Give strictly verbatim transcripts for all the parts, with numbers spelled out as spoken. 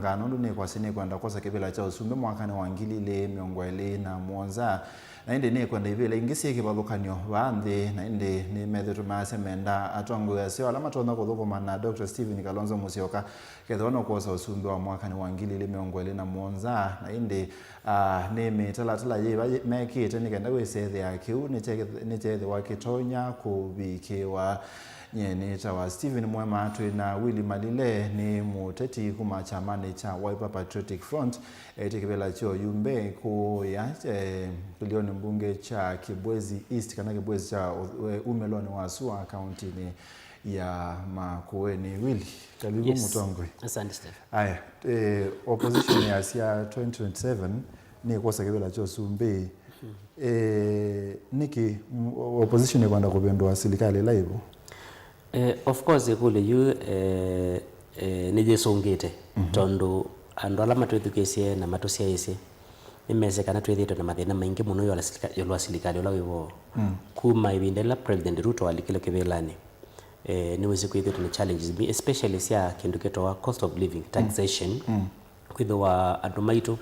Nũndũ nĩkwasya nĩkwenda kwosa kĩvĩla kya ũsumbĩ mwakanĩ wa ngili ilĩ mĩongo ĩlĩ na mũonza, na ĩndĩ nĩkwenda ivĩla ingĩ syĩ kĩvathũkany'o vaa nthĩ, na ĩndĩ nĩmethĩtwe maasya menda atongoi aseo ala matonya kũthũkũma na Doctor Stephen Kalonzo Musyoka kethĩwa nũkwosa ũsumbĩ wa mwakanĩ wa ngili ilĩ mĩongo ĩlĩ na mũonza, na ĩndĩ, ah, nĩ mĩtalatala yĩva yĩ- mekĩte nĩ kenda wĩsethĩa kĩu nĩkye- nĩkyeethĩwa kĩtonya kũvikĩwa. Nyie nĩtawa Stephen Mwema, twĩ na Willy Malile, nĩ mũteti kuma kyamanĩ kya Wiper Patriotic Front, etĩ kĩvĩla kya ũyumbe kũya, eh, kĩlĩonĩ mbunge kya Kibwezi East, kana Kibwezi kya, eh, umĩlonĩ wa sua kauntinĩ ya Makueni. Willy, karibu. Yes. Mũtongoi. Asante, Stephen. Aya, eh, opposition yasya twenty twenty-seven nĩkwosa kĩvĩla kya ũsumbĩ. Eh, nĩkĩ, mm, opposition ĩkwenda kũvĩndũa silikalĩ ĩla ĩvo? Eh, of course, ĩkũlyo yu, eh, eh, nĩyĩsũngĩte, tondũ andũ ala matwĩthukĩĩsye na matũsyaĩĩsye nĩmesĩ kana twĩthĩĩtwe na mathĩna maingĩ mũno ĩũlũ wa silika- ĩũlũ wa silikalĩ ũla wĩvo. Kuma ĩvinda ĩla President Ruto walikile kĩvĩlanĩ, eh, nĩwĩsĩ kwĩthĩĩtwe na challenges mbingĩ, especially sya kĩndũ kĩtawa cost of living, taxation. Kwĩthĩwa andũ maitũ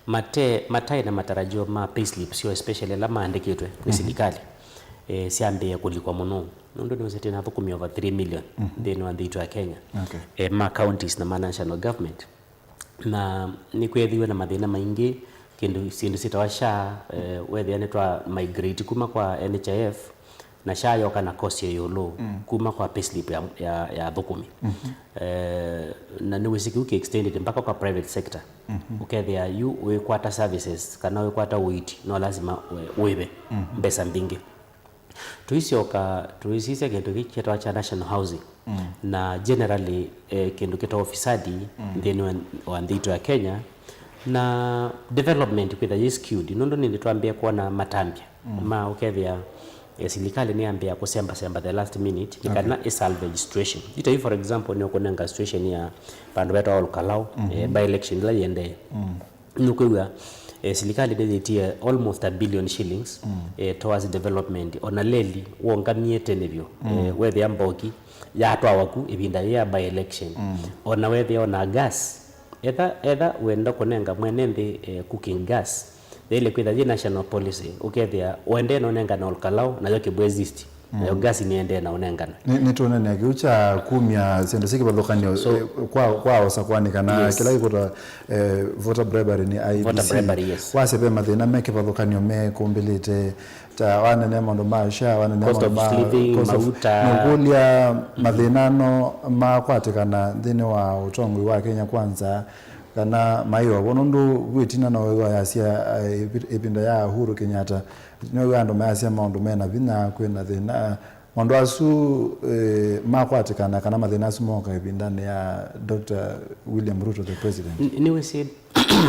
mate- mataĩ na matarajio ma payslip syoo, especially ala maandĩkĩtwe nĩ silikalĩ, eh, syambĩĩe kũlikwa mũno, nũndũ nĩwĩsĩ twĩ na athũkũmi over three million nthĩnĩ wa nthĩ itũ ya Kenya, okay, eh, ma counties na ma national government. Na nĩkwĩthĩwe na mathĩna maingĩ, kĩndũ, syĩndũ syĩtawa SHA, eh, wethĩa nĩtwa migrate kuma kwa N H I F, na SHA yoka na cost ya ĩũlũ, kuma kwa payslip ya, ya, ya athũkũmi. Eh, na nĩwĩsĩ kĩu kĩ extended mpaka kwa private sector. Ũkethĩa yu wĩkwata services kana wĩkwata ũiiti, no lazima we- wĩve mbesa mbingĩ. Tũisyoka, tũisisya kĩndũ kĩĩ kĩtawa kya national housing. Na generally, eh, kĩndũ kĩtawa ũfisadi nthĩnĩ wa, wa nthĩ itũ ya Kenya, na development kwĩtha yĩ skewed, nũndũ nĩndĩ twambĩe kwona matambya ma ũkethĩa, eh, silikalĩ nĩyambĩĩa kũsembasemba the last minute nĩ kana ĩ salvage situation. Ita yu, for example, nĩũkũnenga situation ya vandũ vetawa Ol Kalou, eh, by election ĩla yĩendee. Nũkwĩw'a, eh, silikalĩ nĩyĩtie almost a billion shillings, eh, towards development. Ona leli wongamie tene vyũ, eh, wethĩa mboki yatwawa ku ĩvinda yĩ ya by election. Ona wethĩa ona gas, etha, etha wenda kũnenga mwene nthĩ, eh, cooking gas, yaĩle kwĩtha yĩ national policy, ũkethĩa ũendee na ũnengana Ol Kalou, nayo Kibwezi East, nayo gas nĩendee na ũnengana. Nĩ- nĩtũnenea kĩu kya kumya syĩndũ syĩ kĩvathũkany'o, eh, kwa, kwa osa kwanĩ kana kĩla kĩkwĩtwa, eh, voter bribery nĩ I E B C. Voter bribery, yes. Wasya ve mathĩna me kĩvathũkany'o mekũmbĩlĩte, ta wanenea maũndũ ma SHA, wanenea maũndũ ma cost of living, cost of mauta. Nũkũlya mathĩna ano makwatĩkana nthĩnĩ wa ũtongoi wa Kenya Kwanza, kana maĩ o vo, nũndũ wĩtina no wĩw'a yasya, eh, ĩvi- ĩvinda ya Uhuru Kenyatta, nĩwĩw'a andũ mayasya maũndũ mena vinya, kwĩna thĩna. Maũndũ asu, eh, makwatĩkana kana mathĩna asu mooka ĩvindanĩ ya Doctor William Ruto, the president? N- nĩwĩsĩ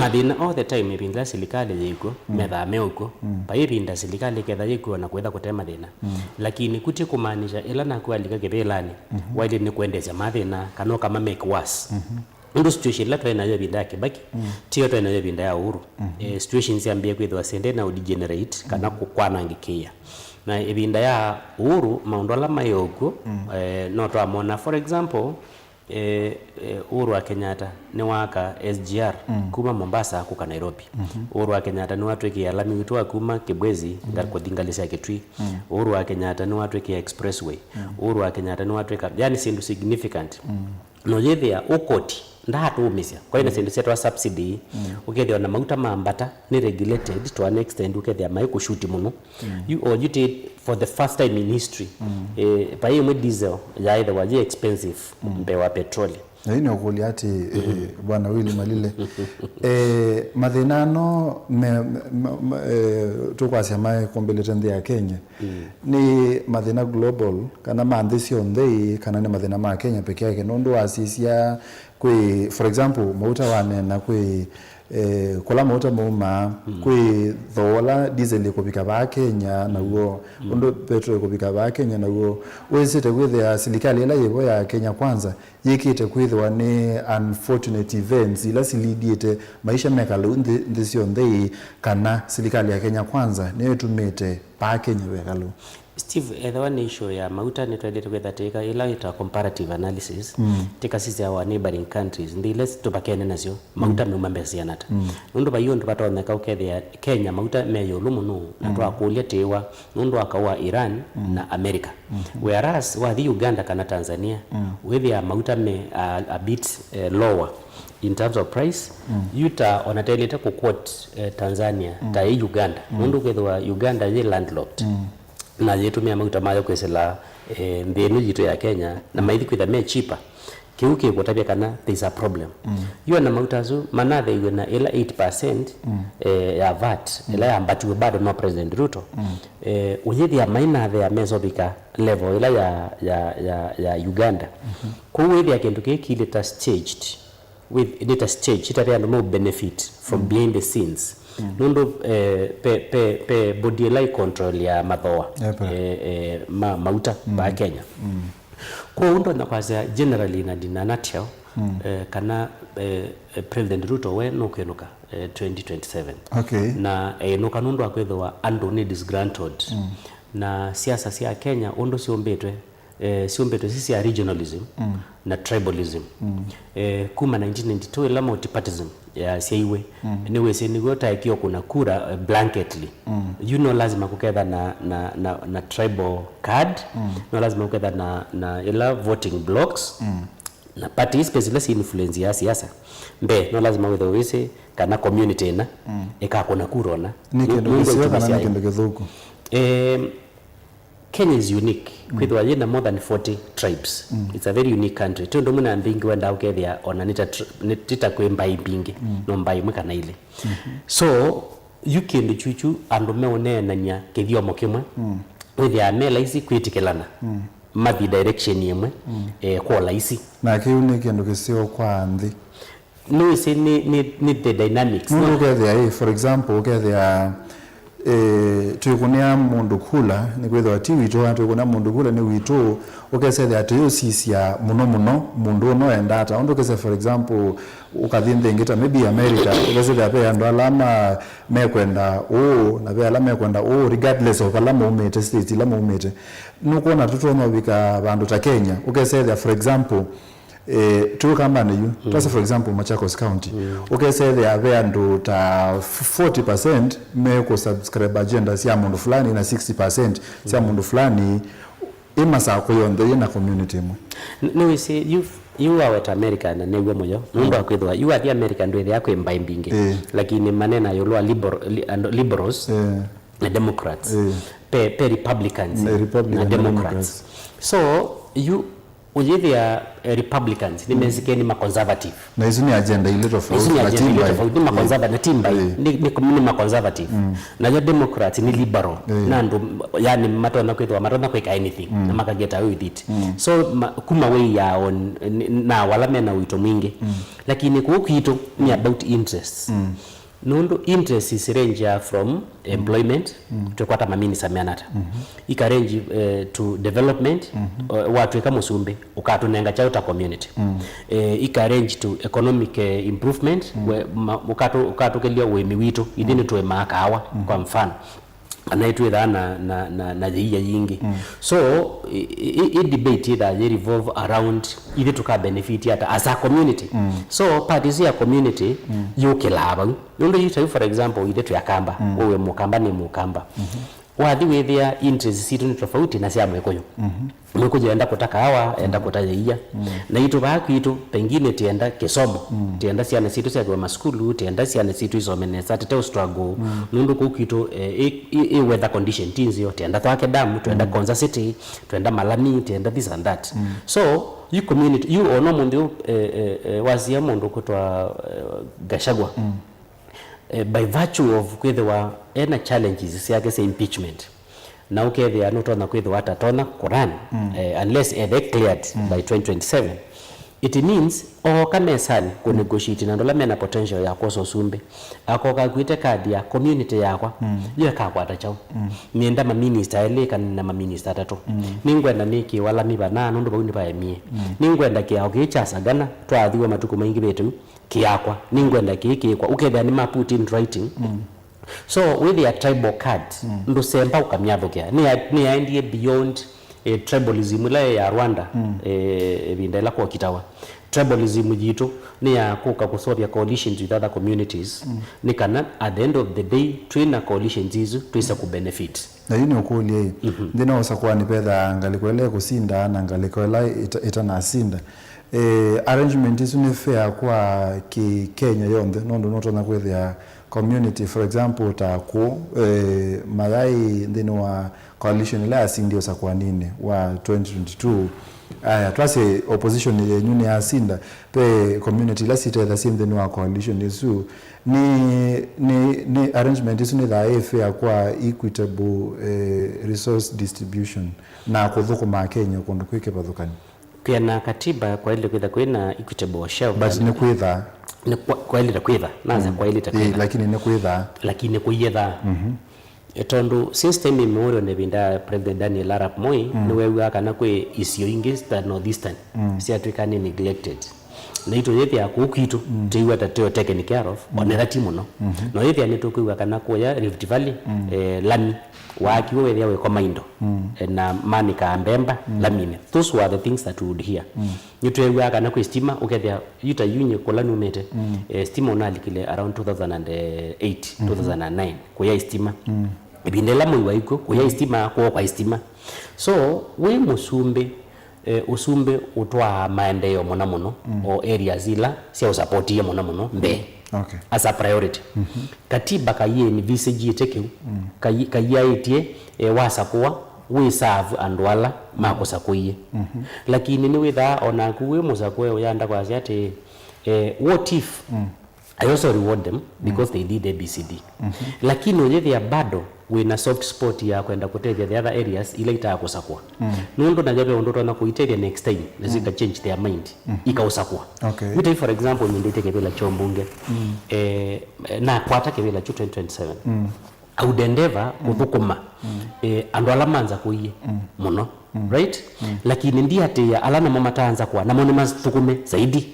mathĩna all the time, ĩvinda ĩla silikalĩ yĩkw'o, methaa me ũkw'o. Vai ĩvinda silikalĩ ĩketha yĩkw'o na kwĩtha kũte mathĩna. Lakini kũtĩ kũmaanisha ĩla naku alika kĩvĩlanĩ, waĩlĩte nĩ kũendeesya mathĩna kana ũkama make worse. Nũndũ situation ĩla twaĩ nayo ĩvinda ya Kibaki, tiyo twaĩ nayo ĩvinda ya Uhuru. Eh, situation syambĩĩe kwĩthĩwa syendee na degenerate kana kũ- kwanangĩkĩĩa. Na ĩvinda ya Uhuru, maũndũ ala maĩ o kw'o, eh, no twamona. For example, eh, eh, Uhuru wa Kenyatta nĩwaaka S G R kuma Mombasa kũka Nairobi. Uhuru wa Kenyatta nĩwatwĩkĩe lami witũ wa kuma Kibwezi nga- kũthi ngalĩ sya Kitui. Uhuru wa Kenyatta nĩwatwĩkĩe expressway. Uhuru wa Kenyatta nĩwatwĩka, yani, syĩndũ significant. No yĩthĩa ũkoti ndaatũũmĩsya. Kwa ĩna syĩndũ syetawa subsidy, ũkethĩa ona mauta ma mbata nĩ regulated to an extent, ũkethĩa maĩ kũshuti mũno. You, or you did for the first time in history, eh, vai ĩmwe diesel yaĩthĩwa yĩ expensive mbee wa petroli. Na yu nĩũkũlya atĩ, eh, Bwana Willy Malile, eh, mathĩna ano me, me, me, me, eh, tũkwasya maĩ kũmbĩlĩte nthĩ ya Kenya, nĩ mathĩna global, kana ma nthĩ syonthe ĩ, kana nĩ mathĩna ma Kenya peke yake? Nũndũ wasisya kwĩ, for example, mauta wanena kwĩ, eh, kũla mauta maumaa, kwĩ thooa ũla diesel ĩkũvika vaa Kenya naw'o, ũndũ petrol ĩkũvika vaa Kenya naw'o, wĩsĩte kwĩthĩa silikalĩ ĩla yĩvo ya Kenya Kwanza yĩkĩte kwĩthĩwa nĩ unfortunate events ila silidĩte maisha mekala ũu nthĩ, nthĩ syonthe ĩ, kana silikalĩ ya Kenya Kwanza nĩyo ĩtumĩte vaa Kenya vekala ũu? Steve, ethĩwa nĩ issue ya mauta, nĩtwaĩlĩte kwĩtha tĩka ĩla ĩtawa comparative analysis, mm, tĩkasisya our neighboring countries, nthĩ ila tũvakene nasyo, mauta, mm, meuma mbesa siana ata. Mm. Nũndũ vai ũndũ vatonyeka ũkethĩa Kenya mauta me ĩũlũ mũno, na, mm, twakũlya tĩwa nũndũ wa kaũ wa Iran, mm, na America. Mm-hmm. Whereas wathi Uganda kana Tanzania, mm, wĩthĩa mauta me a, a bit, eh, lower in terms of price. Mm. Yu ta ona taĩlĩte kũ quote, eh, Tanzania, mm, ta ĩ Uganda. Mm. Nũndũ kwĩthĩwa Uganda yĩ landlocked. Mm. Na yĩtũmĩa mauta mayo kwĩsĩla, eh, nthĩ ĩno yitũ ya Kenya, na maithi kwĩtha me cheaper. Kĩu kĩkũtavya kana there's a problem. Mm. Yu ona mauta asu manatheiwe na ĩla eight percent, mm, eh, ya vat, mm, ĩla yambatiwe bado no President Ruto. Mm. Eh, ũyĩthĩa mainathea mesovika level ĩla ya, ya, ya, ya Uganda. Mm-hmm. Kwoou wĩthĩa kĩndũ kĩĩ kĩilĩta staged. With, nĩ ta stage, ĩtavya andũ mau benefit from, mm, behind the scenes. Mm. Nũndũ, eh, pe, pe, pe body ĩla ĩ control ya mathoa, eh, eh, ma mauta, mm, va Kenya. Mm. Kwoou ndonya kwasya generally na in a nutshell, mm, eh, kana, eh, eh, President Ruto we nũkwĩnũka, eh, twenty twenty-seven. Okay. Na ĩnũka nũndũ wa kwĩthĩwa andũ nĩ disgruntled. Mm. Na siasa sya Kenya ũndũ syũmbĩtwe, eh, syũmbĩtwe si sya regionalism, mm, na tribalism. Mm. Eh, kuma nineteen ninety-two ĩla multipartism yasyaiwe, mm, nĩwĩsĩ nĩw'o taekie ũkũna kura, eh, blanketly. Mm. Yu no lazima kũketha na, na, na, na tribal card, mm, no lazima kũketha na, na ĩla voting blocks, mm, na parties pesa ila si influence ya siasa. Mbee, no lazima wĩthĩwe wĩsĩ kana community ĩna, mm, ĩkakũna kura ona. Nĩ kĩndũ kĩseo kana nĩ kĩndũ kĩthũku? Eh, Kenya is unique. Mm. Kwĩthĩwa yĩna more than forty tribes. Mm. It's a very unique country. Ti ũndũ ũmwe na mbingĩ wendaa ũkethĩa ona nĩ ta tr-, nĩ, ti ta kwĩ mbaĩ mbingĩ. Mm. No mbaĩ ĩmwe kana ilĩ. Mm-hmm. So, yu kĩndũ kyukyu andũ meũneenany'a kĩthyomo kĩmwe, mm, wĩthĩaa me laisi kwĩtĩkĩlana, mm, mathi direction ĩmwe, mm, eh, kwa laisi. Na kĩu nĩ kĩndũ kĩseo kwa nthĩ. Nĩwĩsĩ nĩ, nĩ, nĩ the dynamics. Nũndũ ũkethĩa, ĩ, for example, ũkethĩa, ĩ, twĩkũnĩa mũndũ kula, nĩkwĩthĩwa ti witũ, twĩkũnĩa mũndũ kula nĩ witũ, ũkesethĩa tũyũsisya mũno mũno mũndũ ũno enda ata. Ũndũ ũkesya, for example, ũkathi nthĩ ĩngĩ ta maybe America, ũkesethĩa ve andũ ala ma, mekwenda ũũ, na ve ala mekwenda ũũ, regardless of ala maumĩte, states ila maumĩte. Nũkwona tũtonya ũvika vandũ ta Kenya, ũkesethĩa, for example, Eh, twĩ Ũkambanĩ yu, mm, twase for example Machakos County, mm, ũkesethĩa ve andũ ta forty percent mekũsubscribe agenda sya mũndũ fulani na sixty percent sya, mm, mũndũ fulani, ĩ masakũ yonthe yĩ na community ĩmwe. N-, nĩwĩsĩ yu, yu waweta America na nĩw'o mũyo, nũndũ wa kwĩthĩwa yu wathi America ndwĩthĩa kwĩ mbaĩ mbingĩ, eh, lakini manena ĩũlũ wa liber-, li-, andũ, liberals, eh, na Democrats, eh, pe, pe Republicans, eh, Republican na Democrats. Democrats. So yu ũyĩthĩa, eh, Republicans nĩmesĩkĩe nĩ ma conservative. Na isu nĩ agenda ilĩ tofauti. Isu nĩ na agenda ti ilĩ mbaĩ. Tofauti, nĩ ma, eh, conserva-, na ti mbaĩ, eh, nĩ, nĩ, nĩ ma conservative. Mm. Nayo Democrats nĩ liberal. Eh. Na andũ, yani, matonya kwĩthĩwa, matonya kwĩka anything, mm, na makageta away with it. Mm. So, ma, kuma wĩao, na wala mena ũito mwingĩ. Mm. Lakini kũu kwitũ nĩ about interests. Mm. Nũndũ interests range from employment, mm, twĩkwata maminista meana ata. Mhm. Ika range, eh, to development, mhm, eh, watwĩka mũsumbĩ, ũkatũnenga kyaũ ta community. Mm. Eh, ika range to economic, eh, improvement, mm, we, ma, ũkatũ-, ũkatũkĩlya ũĩmi witũ, ithyĩ, mm, nĩtũĩmaa kaawa, mm, kwa mfano. Kana nĩtwĩthaa na, na, na, na yĩia yingĩ. Mm. So, i, i, i, i debate yĩthaa yĩ revolve around ithyĩ tũka benefit ata as a community. Mm. So, part ĩsu ya community, mm, yũkĩlaa vau. Nũndũ yu ta yu, for example, ithyĩ twĩ Akamba, mm, we wĩ Mũkamba, nĩ Mũkamba. Mhm. Wathi wĩthĩa interest sitũ nĩ tofauti na sya Mwĩkũyũ. Mhm. Mwĩkũyũ enda kũta kaawa, enda, mm, kũta yĩia. Mm. Na itũ vaa kwitũ, pengine tienda kĩsomo, mm, tienda syana sitũ syathĩwe masukulu, tienda syana sitũ isome nesa, tete struggle. Mm. Nũndũ kũu kwitũ, eh, i, i, i weather condition ti nzeo, tienda twake damu, twenda, mm, Konza City, twenda malami, tienda this and that. Mm. So, yu community, yu ona mũnthĩ ũ, eh, eh, eh, wasia mũndũ kũtwa, eh, Gachagua. Mm. Eh, by virtue of kwĩthĩwa ena challenges syake sya impeachment, na ũkethĩa nũtonya kwĩthĩwa atatonya kũrun, mm, eh, unless ethe cleared, mm, by twenty twenty-seven, it means ooka mesanĩ kũnegotiate na andũ ala mena potential ya kwosa ũsumbĩ. Akoka akwĩte kadi ya community yakwa, mm, yo ĩkakwata kyaũ? Mm. Nĩenda maminista elĩ kana na maminista atatũ. Mm. Nĩngwenda nĩkĩwa lami vanaa nũndũ vau nĩvaemie. Mm. Nĩngwenda kĩao kĩĩ kya Sagana twaathiwa matukũ maingĩvĩte u kĩakwa, nĩngwenda kĩĩ kĩkwa. Ũkethĩa nĩma put in writing, mm, So wĩthĩa tribal card, ndũsemba ũkamyathũkĩa. Nĩya- nĩyaendie beyond eh, tribalism ĩla ya Rwanda, eh, ĩvinda ĩla kwokitawa. Tribalism yitũ nĩ ya kũka kũseũvya coalitions with other communities, nĩ kana at the end of the day twĩ na coalitions isu twĩse kũbenefit. Na yu nĩ ũkũlya ĩ, nthĩnĩ wa ũsakũani pethaa ngalĩko ĩla ĩkũsinda na ngalĩko ĩla ĩta- ĩtanasinda. Eh, arrangement isu nĩ fair kwa kĩ Kenya yonthe, nũndũ nũtonya kwĩthĩa community, for example, ta kũ eh, mayai nthĩnĩ wa coalition ĩla yasindie ũsakũaninĩ wa twenty twenty-two. Aya, twasye opposition yenyu nĩyasinda, ve community ila sitethasya nthĩnĩ wa coalition ĩsu. Nĩ, nĩ, nĩ arrangement ĩsu nĩthaa ĩ fair kwa equitable eh, resource distribution na kũthũkũma Akenya kũndũ kwĩ kĩvathũkany'o? Kwĩana katiba kwaĩlĩte kwĩtha kwĩ na equitable share of but land. Nĩ kwĩthaa. Nĩ kwa- kwaĩlĩte kwĩtha, nasa kwaĩlĩte ĩ, kwĩtha. Lakini nĩ kwĩthaa. Lakini kũiethaa. E, tondũ since time memorial nĩ ĩvinda ya President Daniel Arap Moi, nĩweew'aa kana kwĩ isio ingĩ ta North Eastern syatw'ĩka nĩ neglected. Na itũyĩthĩa kũu kwitũ, tĩw'a ta teo taken care of, onetha ti mũno. No yĩthĩa nĩtũkwĩw'a kana kũya Rift Valley, eh, lami waakiwe wĩthĩa wĩ Komaindo, eh, na manĩkaa mbemba laminĩ. Those were the things that we would hear. Nĩtweew'aa kana kwĩ stima, ũkethĩa yu ta yu nyie kũla numĩte, eh, stima ũnalikile around two thousand and eight, two thousand and nine, kũya stima. Ĩvinda ĩla Moi waikw'o, kũya stima, kũo kwa stima. So, wĩ mũsumbĩ, eh, ũsumbĩ ũtwaa maendeeo mũna mũno, o areas ila syaũsapotie mũna mũno mbee. Okay. As a priority. Katiba kaienvisagĩte kĩu, kai- kaiaĩtye, eh, wasakũa wĩ serve andũ ala makũsakũie. Lakini nĩwĩthaa o naku wĩ mũsakũe ũyanda kwasya atĩĩ, eh, what if I also reward them because they did A B C D. Lakini ũyĩthĩa bado wĩna soft spot ya kwenda kũtethya the other areas ila itaa kũsakũa. Nũndũ nayo ve ũndũ ũtonya kũitethya next time na zika change their mind, ikaũsakũa. Okay. Yu ta for example, nĩndĩte kĩvĩla kya ũmbunge. Eh, nakwata kĩvĩla kyu twenty twenty-seven. I would endeavor kũthũkũma, eh, andũ ala manza kũie mũno, right? Lakini ndiatĩĩa ala namo mataanza kwa, namo nĩmathũkũme zaidi.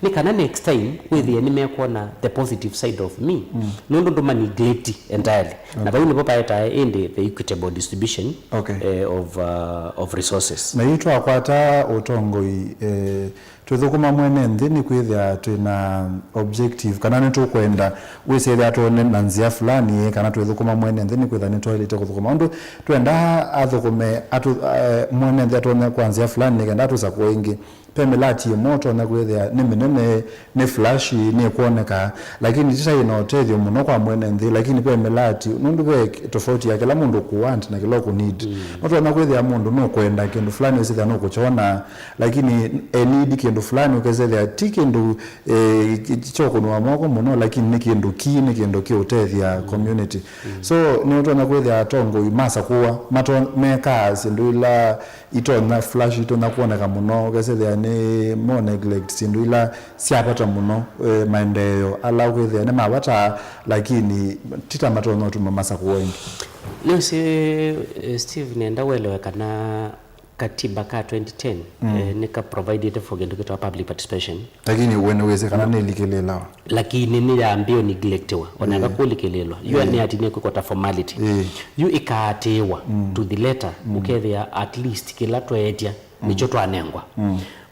Nĩ kana next time wĩthĩe nĩmekwona the positive side of me. Nũndũ ndũma neglect entirely. Na vau nĩvo paetae ĩndĩ the equitable distribution, okay, eh, of, uh, of resources. Na yu twakwata ũtongoi, eh, twĩthũkũma mwene nthĩ nĩ kwĩthĩa twĩ na objective, kana nĩtũkwenda wĩsĩthĩa twone na nzĩa fulani, kana twĩthũkũma mwene nthĩ nĩ kwĩthĩa nĩtwaĩlĩte kũthũkũma ũndũ twendaa athũkũme atũ, eh, mwene nthĩ atwone kwa nzĩa fulani nĩ kenda atũsakũe ĩngĩ. Ve mĩlati ĩmwe ũtonya kwĩthĩa nĩ mĩnene, nĩ flashy, nĩ kwoneka, lakini ti ta ĩna ũtethyo mũno kwa mwene nthĩ, lakini ve mĩlati, nũndũ ve tofauti ya kĩla mũndũ kũ want na kĩla ũkũ need. Nũtonya kwĩthĩa mũndũ nũkwenda kĩndũ fulani ũsĩthĩa nũkũkyona, lakini e need kĩndũ fulani ũkesethĩa ti kĩndũ, eh, kĩ- kyokũnũa moko mũno, lakini nĩ kĩndũ ki, nĩ kĩndũ kĩũtethya community. So nĩũtonya kwĩthĩa atongoi masakũwa mato- mekaa syĩndũ ila itonya flash, itonya kuoneka mũno, ũkesethĩa nĩ mo neglect syĩndũ ila sya vata mũno, eh, maendeeo ala ũkwĩthĩa nĩ ma vata, lakini ti ta matonya ũtuma masakũwa ĩngĩ. Nĩũsĩ, eh, Steve, nenda welewe kana katiba ka twenty ten, eh, nĩ ka provided for kĩndũ kĩtawa public participation. Lakini we nĩwĩsĩ kana nĩlikĩlĩlawa. Lakini nĩyambĩĩo neglectiwa, ona ĩka kũlikĩlĩlwa. Yu nĩyatinie kwĩkwa ta formality. Ĩĩ. Yu ĩkaatĩĩwa to the letter, ũkethĩa at least kĩla tweetya nĩkyo twanengwa.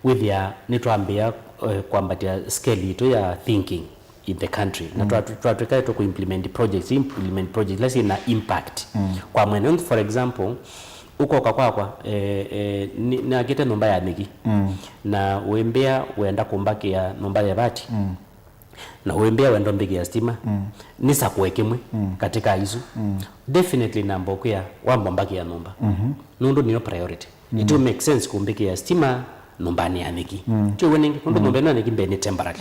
Wĩthĩa nĩtwambĩĩa, eh, kwambatĩa scale yitũ ya thinking in the country. Na twa- twatwĩka tũkũ implement projects, implement projects ila syĩna impact kwa mwene. For example, ũkoka kwakwa, eh, eh, nĩ- nakĩte nyũmba ya nyeki. Na wĩmbĩa wenda kũmbakĩa nyũmba ya vati. Na wĩmbĩa wenda mbĩkĩa stima. Nĩsakũe kĩmwe katika isu. Definitely namba ũkwĩa wamba mbakĩa nyũmba. Nũndũ nĩyo priority. It will make sense kũmbĩkĩa stima nyũmbanĩ ya nyeki. Tiwe nĩngĩ, nũndũ nyũmba ĩno ya nyeki mbee nĩ temporary.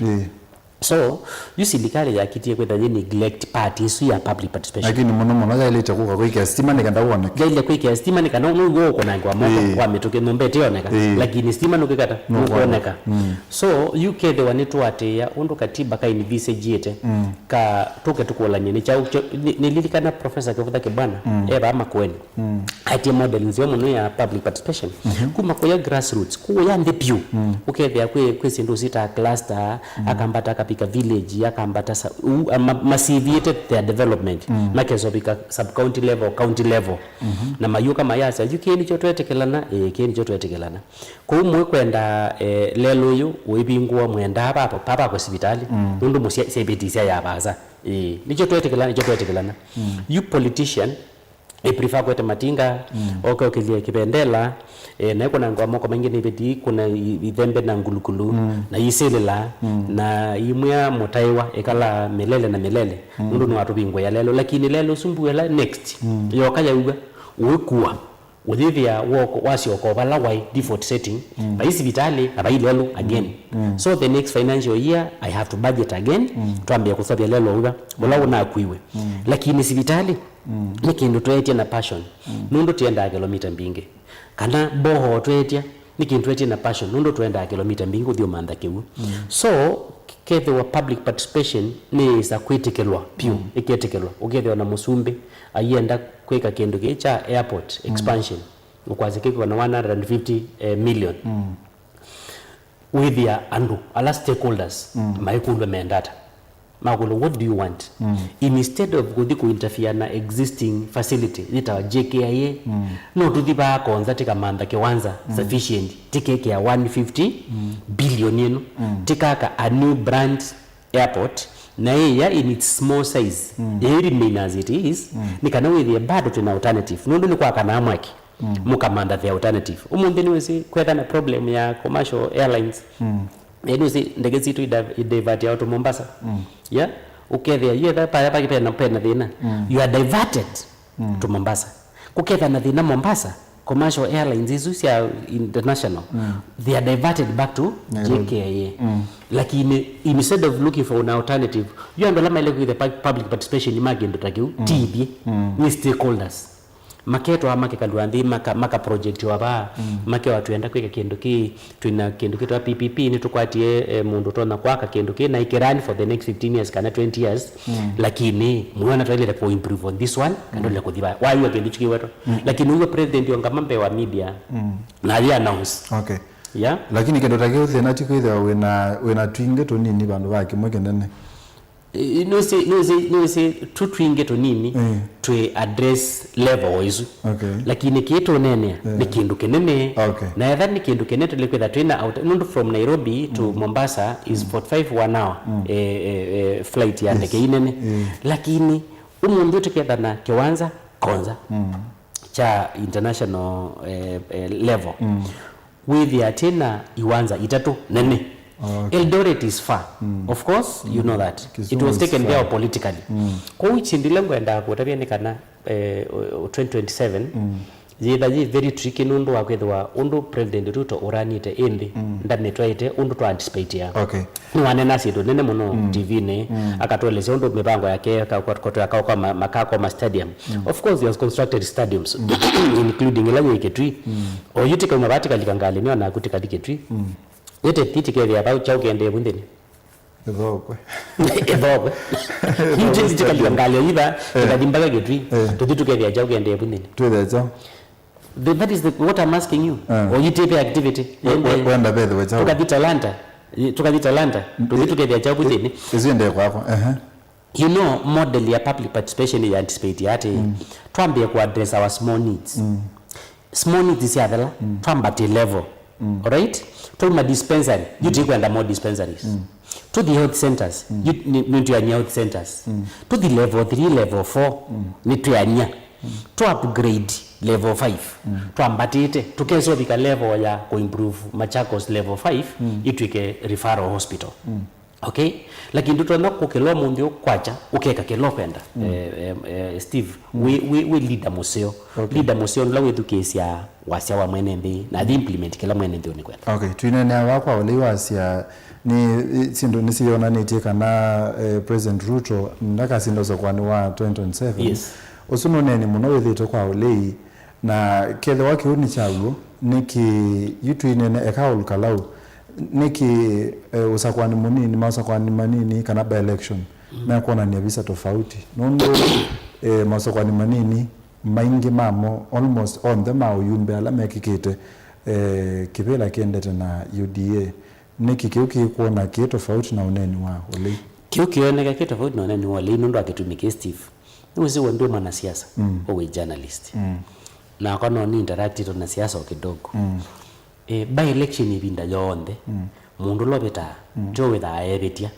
So, yu silikalĩ yakitie kwĩtha yĩ neglect part ĩsu ya public participation. Lakini mũno mũno yaĩlĩte kũka kwĩkĩa stima nĩ kenda woneke. Yaĩle kwĩkĩa stima nĩ kana nũw'o ũkũnangwa moko kwa mĩtũkĩ nyũmba ĩtĩoneka. Lakini stima nũkĩkata, nũkwoneka. So, yu kethĩwa nĩtũatĩĩa ũndũ katiba kainvisagĩte, ka tũke tũkũlany'e nĩ kyaũ kyo- nĩ- nĩlilikana Professor Kĩvutha Kĩbwana, e vaa Makueni. Atie model nzeo mũno ya public participation. Kuma kũya grassroots, kũya nthĩ piũ. Ũkethĩa kwĩ, kwĩ syĩndũ sita cluster, akambata akapi- ka village, yakambata sa- u- a- ma- masiviĩte their development, makesovika sub county level, county level. Na mayũka mayasya, yu kĩĩ nĩkyo twetĩkĩlana? Ĩĩ, kĩĩ nĩkyo twetĩkĩlana. Kwoou mũikwenda, eh, lelũ ũyũ ũivingũa, mwendaa papa papa kwa sivitalĩ, nũndũ mũsya syaivĩtisya ya vaasa. Ĩĩ, nĩkyo twetĩkĩlana, nĩkyo twetĩkĩlana. Yu politician, I prefer kwete matinga, oke okĩlye kĩvendela, eh, na ĩkũnangwa moko maingĩ nĩ iveti, kuna i- ithembe na ngulukulu, na isilĩla, na imwĩa mũtaĩwa ĩkala milele na milele, nũndũ nĩwatũvingũĩa lelũ. Lakini lelũ ũsu mbu ĩla next, yoka yauwa, ũikua, ũyĩthĩa woko, wasyoka o vala waĩ default setting, vai sivitalĩ, na vai lelũ again. So the next financial year, I have to budget again, twambie kũseũvya lelũ ũla, ũla ũnakuiwe. Lakini sivitalĩ, nĩ kĩndũ tweetye na passion, nũndũ tũendaa kĩlomita mbingĩ. Kana mbohoo tweetya, nĩ kĩndũ tweetye na passion, nũndũ tũendaa kĩlomita mbingĩ ũthi ũmantha kĩw'ũ. So, kethĩwa public participation nĩyĩsa kwĩtĩkĩlwa vyũ, ĩketĩkĩlwa, ũkethĩwa na mũsumbĩ aienda kwĩka kĩndũ kĩĩ kya airport expansion, ũkwasya kĩkwĩwa na one hundred fifty, eh, million. Wĩthĩa andũ ala stakeholders maikũlw'a menda ata? Makũlw'a, "What do you want?" Instead of kũthi kũinterfere na existing facility yĩtawa J K I A, no tũthi vaa Konza tĩkamantha kĩwanza sufficient, tĩkekĩa one fifty billion ĩno, tĩkaka a new brand airport, na ĩya in its small size, ĩĩ remain as it is, nĩ kana wĩthĩe bado twĩna alternative, nũndũ nĩ kwakanaa mwaki, mũkamantha the alternative. Ũmũnthĩ nĩwĩsĩ kwetha na problem ya commercial airlines. Eh, nĩwĩsĩ ndege sitũ ida- idivert ya to Mombasa. Yeah? Ũkethĩa, yetha paya pake pena, pena thĩna. You are diverted to Mombasa. Kũketha na thĩna Mombasa, commercial airlines isu sya international, they are diverted back to J K I A. Lakini instead of looking for an alternative, yu andũ ala maile kwĩtha pu- public participation ma kĩndũ ta kĩu, ti ithyĩ, nĩ stakeholders. Maketwa makekalw'a nthĩ, maka, maka projectiwa vaa, makewa twenda kwĩka kĩndũ kĩĩ, twĩna kĩndũ kĩtawa P P P, nĩtũkwatie, eh, mũndũ ũtonya kwaka kĩndũ kĩĩ, na ĩkĩ run for the next fifteen years kana twenty years, lakini mwĩona twaĩlĩte kũ improve on this one, kana twaĩlĩte kũthi vaa. Waiwa kĩndũ kĩu kĩwetwa. Lakini ũw'a president ongama mbee wa media, na athi announce. Okay. Yeah? Lakini kĩndũ ta kĩu thĩna ti kwĩthĩwa wĩna, wĩna twingĩ tũnini vandũ va kĩmwe kĩnene. Eh, nũsĩ, nũsĩ, nũsĩ tu twingĩ tũnini, eh, twĩ address level o isu. Okay. Lakini kĩĩ tũneenea, eh, nĩ kĩndũ kĩnene. Okay. Na etha nĩ kĩndũ kĩnene tũlĩkwĩtha twĩna out-, nũndũ from Nairobi to, mm, Mombasa is, mm, forty-five one hour, mm, eh, eh, eh, flight ya, yes, ndeke inene. Eh. Lakini ũmũnthĩ tũkethana kĩwanza Konza, mm, kya international, eh, eh, level. Mm. Wĩthĩa twĩna iwanza itatũ nene. Okay. Eldoret is far. Mm. Of course, you know that. Kisumu is far. It was taken there politically. Mm. Kwoou kĩndũ ĩla ngwendaa kũtavya nĩ kana, eh, o- o- twenty twenty-seven, mm, yĩtha yĩ very tricky nũndũ wa kwĩthĩwa ũndũ President Ruto ũranĩte ĩ nthĩ, mm, ndanĩtwaĩte ũndũ twa anticipatea. Okay. Nĩwaneena syĩndũ nene mũno, mm, T V-nĩ, mm, akatũelesya ũndũ mĩvango yake ĩka- ĩkatwĩa kwa ma- makakoma stadium. Mm. Of course, he has constructed stadiums, mm, including ĩla yĩ Kitui. Mm. Oyu tĩkauma vaa tĩkalika ngalĩ, nĩona naku tĩkathi Kitui. Mm. Ĩte ti tĩkethĩa vau kyaũ kĩendee vu nthĩnĩ. Ĩthokwe. Ĩthokwe. Yu tĩthi tĩkalika ngalĩ oyu vaa, eh, tĩkathi mpaka Kitui. Eh. Tũthi tũkethĩa kyaũ kĩendee vu nthĩnĩ. Twĩthĩa kyaũ? The- that is the, what I'm asking you. Eh. Oyu tĩve activity. We- we- wenda vethĩwe kyaũ? Tũkathi Talanta. Tũkathi Talanta. Tũthi tũkethĩa kyaũ vu nthĩnĩ. Ĩsu ĩendee kwakwa. Ehe. You know, model ya public participation ya anticipate ati, mm, twambie ku address our small needs. Mm. Small needs syathela, mm, twambatie level. Mm. Alright? Twauma dispensary, yu, mm, tũkwenda more dispensaries. Mm. To the health centers, mm, yu ni- nĩtwĩany'a health centers. Mm. To the level three, level four, mm, nĩtwĩany'a. Mm. To upgrade level five. Mm. Twambatĩte, tũkesovika level ya ku improve Machakos level five, mm, itwĩke referral hospital. Mm. Okay? Lakini ndũtonya kũkĩla ũmũnthĩ ũkwakya, ũkeka kĩla ũkwenda. Mm. Eh, eh, eh, Steve, mm, wĩ, wĩ, wĩ leader mũseo. Okay. Leader mũseo nũla wĩthukĩĩsya wasya wa mwene nthĩ, na athi implement kĩla mwene nthĩ ũnĩkwenda. Okay, twineenea vaa kwa ũlei wasya, nĩ, syĩndũ nĩsiyonanĩtye kana, eh, President Ruto ndakasinda ũsakũanĩ wa twenty twenty-seven. Yes. Ũsu nũneeni mũno wĩthĩĩtwe kwa ũlei, na kethĩwa kĩu nĩ kya w'o, nĩkĩ yu twĩnene eka Ol Kalou? Nĩkĩ, eh, ũsakũani mũnini, maũsakũani manini kana by-election, mm, mekwonany'a visa tofauti? Nũndũ, eh, maũsakũani manini maingĩ mamo, almost onthe ma ũyumbe ala mekĩkĩte, eh, kĩvĩla kĩendete na U D A, Nĩkĩ kĩu kĩkwona kĩ tofauti na ũneeni wa ũlei? Kĩu kĩoneka kĩ tofauti na ũneeni wa ũlei nũndũ wa kĩtumi kĩ, Steve. Nĩwĩsĩ we ndwĩ mwanasiasa, mm, we wĩ journalist. Mm. Nakwa no ni interact na siasa o kidogo. Mm. E, by election ĩvinda yonthe, mm, mũndũ ũla ũvĩtaa, mm, tyo wĩthaa evĩtya.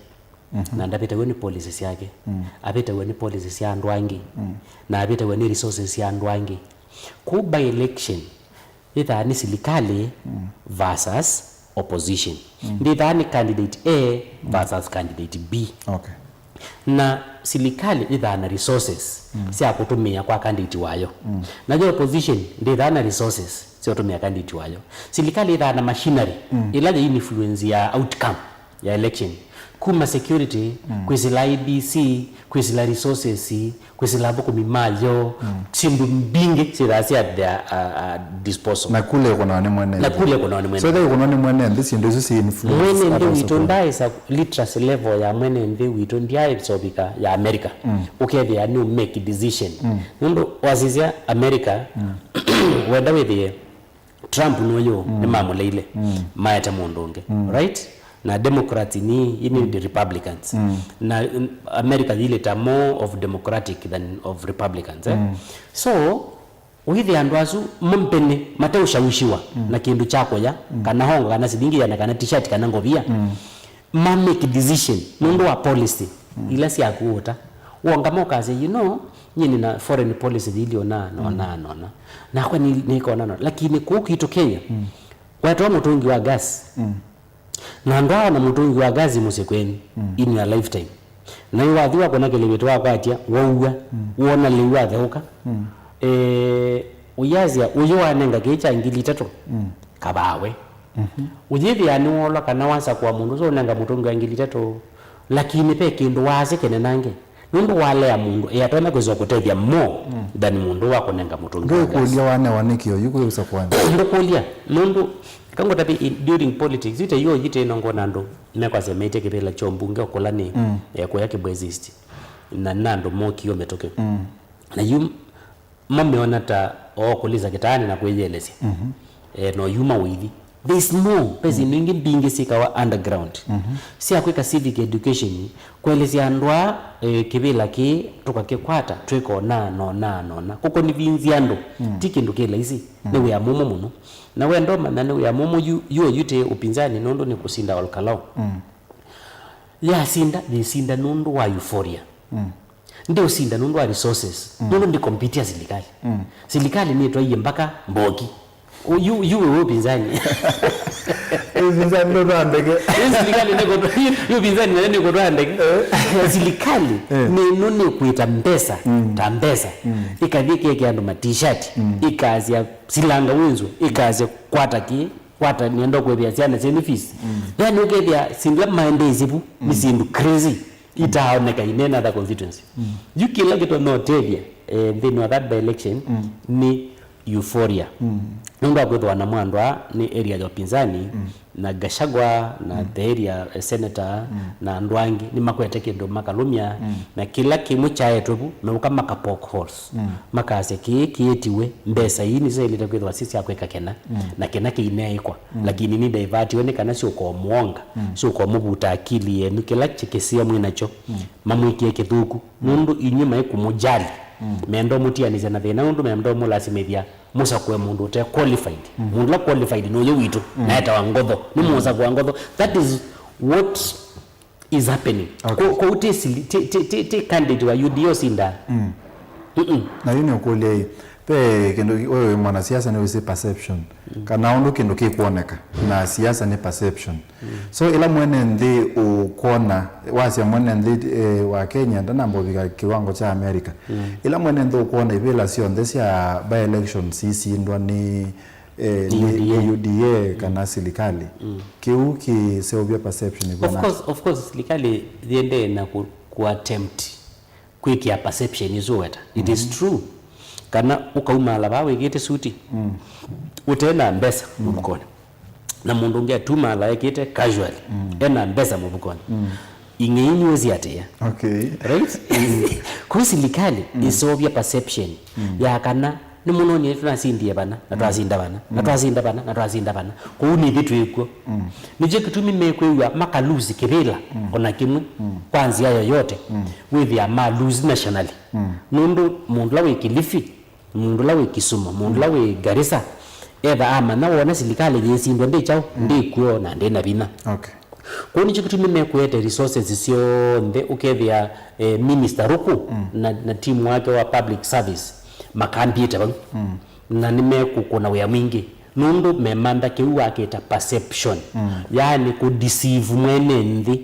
Mhm. Na ndavĩtaw'e nĩ policy syake. Mm. Avĩtaw'e nĩ policy sya andũ angĩ. Mm. Na avĩtaw'e nĩ resources sya andũ angĩ. Kũu by election, yĩthaa nĩ silikalĩ, mm, versus opposition. Mm. Ndĩthaa nĩ candidate A, mm, versus candidate B. Okay. Na silikalĩ yĩthaa na resources, mm, sya kũtũmĩa kwa candidate wayo. Mm. Nayo opposition ndĩthaa na resources sya kũtũmĩa candidate wayo. Silikalĩ yĩthaa na machinery, mm, ĩla yĩ influence ya outcome ya election. Kuma security, mm, kwĩsĩla I E B C, kwĩsĩla resources, kwĩsĩla athũkũmi mayo, mm, syĩndũ mbingĩ syĩthaa syĩ at their, uh, uh, disposal. Na kula ĩkũnawa nĩ mwene. Na kula ĩkũnawa nĩ mwene. So, ĩla ĩkũnawa nĩ mwene nthĩ, syĩndũ isu si influence. Mwene nthĩ witũ ndaĩsa, literacy level ya mwene nthĩ witũ ndyaĩsa ũvika ya America. Mm. Ũkethĩa nĩ make decision. Mm. Nũndũ wasisya America, mm, wenda wĩthĩe Trump nũyũ, mm, nĩmamũleile, mm, maete mũndũ ũngĩ, mm, right? Na Democrats ni, ini, mm, the Republicans. Mm. Na, mm, America yilĩta more of Democratic than of Republicans, eh? Mm. So, wĩthĩa andũ asu mo mbene mateũshawishiwa, mm, na kĩndũ kya kũya, mm, kana hongo, kana silingi yana, kana t-shirt, kana ngovia, mm, ma make decision nũndũ wa policy, mm, ila syaku ũta. Wongama ũkasya, you know, nyie nina foreign policy yili ona, na ona, mm, na ona. Nakwa ni, nĩkona no. Lakini kũu kwitũ Kenya, mm, wetwa mũtũngi wa gas. Mm. Na ndwaona mũtũngi wa gas mũsyĩ kwenyu, mm, in your lifetime. Na yu wathi wakũna kĩlĩvĩtũ wakwatya, waua, mm, wona lĩu watheũka. Mm. Eh, ũyasya, ũyũ wanenga kĩĩ kya ngili itatũ, mm, kavawe. Mhm. Ũyĩthĩa nĩwolwa kana wasakũa mũndũ ũsu ũnenga mũtũngi wa ngili itatũ, lakini ve kĩndũ waasya kĩnenange, nũndũ walea mũndũ, ĩ atonya kwĩsĩwa kũtethya more, mm, than mũndũ wa kũnenga mũtũngi wa gas. Ndwĩkũlya wanewa nĩkĩ oyu kwĩ ũsakũanĩ? Ndũkũlya, nũndũ, kangũtavye, in, during politics, yu ta yu oyu tĩno ngona andũ mekwasya maĩtye kĩvĩla kya ũmbunge ũkũla nĩ, mm, eh, kũya Kibwezi East. Na nĩ andũ mokie o mĩtũkĩ. Mm. Na yu mameona ta o kũlisa kĩtaanĩ na kwĩyĩelesya. Mhm. Eh, no yuma ũithi. There is more. Ve syĩndũ ingĩ mbingĩ syĩkawa underground. Mhm. Sya kwĩka civic education, kũelesya andũ aa, eh, kĩvĩla kĩĩ tũkakĩkwata, twĩka ũna, na ũna, na ũna. Kũkonvinzi andũ, mm, ti kĩndũ kĩ laisi. Mm. Nĩ wĩa mũmũ mũno. Na wenda ũmanya nĩ wĩa mũmũ yu, yu oyu tĩ upinzani nũndũ nĩ kũsinda Ol Kalou. Mm. Yasinda, yĩsinda nũndũ wa euphoria. Mm. Ndĩũsinda nũndũ wa resources. Mm. Nũndũ ndĩkompitia silikalĩ. Mm. Silikalĩ nĩtwaie mpaka mboki. Yu, yu wĩ upinzani. Upinzani nũtwaa ndeke. Yu silikalĩ nĩkũtwa-, yu upinzani nayo nĩkũtwaa ndeke. Eh. Silikalĩ, eh, nĩno nĩkwĩta mbesa, mm, ta mbesa. Mm. Ĩkathi ĩkekĩa andũ matishati, mm, ĩkasya silanga wĩnzwe, ĩkasya kwata kĩ, kwata nĩenda kwĩthĩa syana syenyu fees. Mm. Yani ũkethĩa syĩndũ ila maendeesye vu nĩ, mm, syĩndũ crazy. Itaaoneka in any other constituency. Mm. Yu kĩla kĩtonya ũtethya, eh, nthĩnĩ wa that by election, mm, nĩ euphoria. Mm. Nũndũ wa kwĩthĩwa namo andũ aa nĩ area ya upinzani, mm, na Gachagua, na, mm, the area, eh, senator, mm, na andũ angĩ nĩmakwete kĩndũ makalũmya, mm, na kĩla kĩmwe kyaetwe vu, meũka maka poke holes. Mm. Makasya kĩĩ kĩĩtiwe, mbesa ii nĩsyaĩlĩte kwĩthĩwa syĩ sya kwĩka kĩna, mm, na kĩna kĩineĩkwa, mm, lakini nĩndaivaatiwe nĩ kana syũkomwonga, mm, syũkomũvuta akili yenyu, kĩla kĩ-, kĩsio mwĩ nakyo, mm, mamwĩkĩe kĩthũku, nũndũ inyw'ĩ maikũmũjali, mm, menda ũmũtianĩsya na thĩna, nũndũ menda ũmũlasimĩthya mũsakũe mũndũ ũte qualified. Mm. Mũndũ ũla qualified nũyũ witũ, mm, na etawa ngotho, nĩmũũsakũa ngotho. That is what is happening. Okay. Ko-, kũu ti sili-, ti, ti, ti, ti candidate wa U D A ũsindaa. Mm. Mm-mm. Na yu nĩ ũkũlya ĩ, ve kĩndũ kĩ-, wewe mwanasiasa nĩ wĩsĩ perception. Mm. Kana ũndũ kĩndũ kĩkwoneka, na siasa nĩ perception. Mm. So, ĩla mwene nthĩ ũkwona, wasya mwene nthĩ, eh, wa Kenya ndanamba ũvika kĩwango kya America. Mm. Ĩla mwene nthĩ ũkwona ivĩla syonthe sya by-elections isindwa nĩ, eh, nĩ, nĩ U D A, nĩ U D A, mm, kana silikalĩ. Mm. Kĩu kĩseũvya perception ĩvana. Of course, of course, silikalĩ yĩendee na ku, ku attempt kwĩkĩa perception ĩsu weta. It is, mhm, true. Kana ũkaumaala vaa wĩkĩte suti, mm, ũte na mbesa, mm, mũvukonĩ. Na mũndũ ũngĩ atumaala ekĩte casual, mm, ena mbesa mũvukonĩ. Mm. Ing'ei nĩwĩsĩ atĩa. Okay. Right? Kũu silikalĩ, mm, ĩseũvya perception, mm, ya kana Nĩmũnonie tũnasindie vana, na twasinda vana, na twasinda vana, na twasinda vana. Kũu nĩthyĩ twĩ kw'o. Nĩkyo kĩtumi mekwĩw'a makalusi kĩvĩla o na kĩmwe kwa nzĩa yoyote. Wĩthĩa malusi nationally. Nũndũ mũndũ ũla wĩ Kilifi, mũndũ ũla wĩ Kisumu, mũndũ ũla wĩ Garissa, etha amanya wona silikalĩ yĩsindwa ndĩ kyaũ, ndĩ kw'o na ndĩ na vinya. Okay. Kwoou nĩkyo kĩtumi mekũete resources syonthe, ũkethĩa, eh, minister Ruku na, na team wake wa public service makambĩte vau. Na nĩmekũkũna wĩa mwingĩ. Nũndũ memantha kĩu wakĩta perception. Yaani kũ deceive mwene nthĩ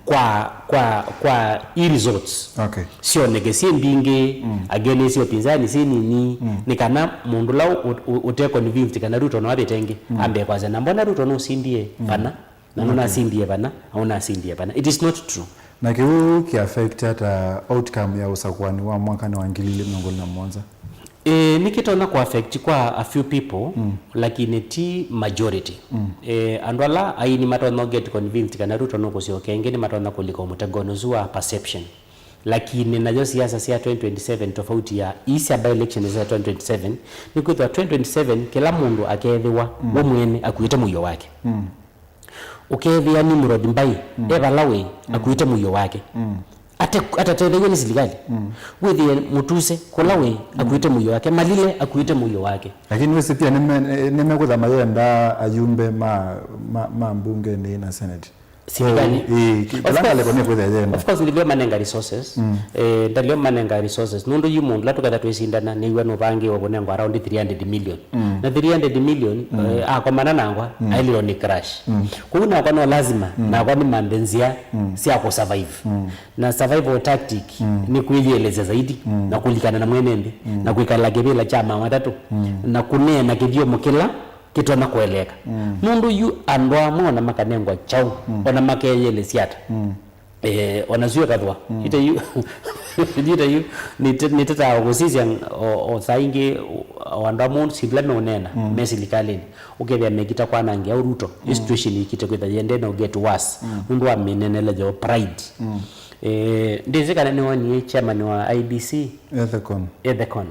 kwa, kwa, kwa i results. Okay. Syoneke syĩ mbingĩ, against ũpinzani syĩ nini, nĩ kana mũndũ ũla ũ-, ũ-, ũte convinced kana Ruto no avĩte ĩngĩ, ambe kwasya, "Na mbona Ruto nũsindie vana?" Na nũnasindie vana, na ũnasindie vana. It is not true. Na kĩu kĩ affect ata outcome ya ũsakũani wa mwakanĩ wa ngili ilĩ mĩongo ĩlĩ na mũonza? Eh, nĩkĩtonya kũ affect kwa a few people, lakini ti majority. Eh, andũ ala aini matonya get convinced kana Ruto nũkũsyoka ĩngĩ nĩmatonya kũlika mũtegonĩ ũsu wa perception. Lakini nayo siasa sya twenty twenty-seven tofauti ya ii sya by election sya twenty twenty-seven, nĩkwĩthĩwa twenty twenty-seven kĩla mũndũ akethĩwa we mwene akuĩte mũio wake. Ũkethĩa Nimrod Mbai e vala wĩ, akuĩte mũio wake. Ate-, atatetheew'e nĩ silikalĩ. Wĩthĩe Mũtuse kũla wĩ, akuĩte mũio wake. Malile akuĩte mũio wake. Lakini wĩsĩ pia nĩme-, nĩmekwĩtha mayenda ayumbe ma, ma, ma mbunge nĩ na senate. Silikalĩ. Ĩĩ, ki-, kĩla ngalĩko nĩkwĩthĩa yenda. Of course, ndĩlio manenga resources. Eh, ndalio manenga resources. Nũndũ yu mũndũ la tũketha twĩsindana, nĩw'a nũvangĩwe kũnengwa around three hundred million. Na three hundred million, eh, akomana nangwa, ailĩlwa nĩ crash. Kwoou nakwa no lazima, nakwa nĩmanthe nzĩa sya kũ survive. Na survival tactic nĩ kwĩyĩelesya zaidi, na kũlikana na mwene nthĩ, na kwĩkala kĩvĩla kya mawatatũ, na kũneena kĩthyomo kĩla kĩtonya kũeleeka. Nũndũ yu andũ amwe ona makanengwa kyaũ, ona makeyĩelesya ata. Eh, ona sio kathwa. Ite yu, ite yu, nĩte-, nĩtetaa kũsisya o, o saa ingĩ, o, o andũ amwe syĩndũ ila meũneena, me silikalĩnĩ. Ũkethĩa mekita kwanangĩa Ruto. Ĩ situation ĩkite kwĩtha yende no get worse. Nũndũ wa mĩnenele yo pride. Eh, ndĩsĩ kana nĩwonie chairman wa I E B C. Ethekon. Ethekon.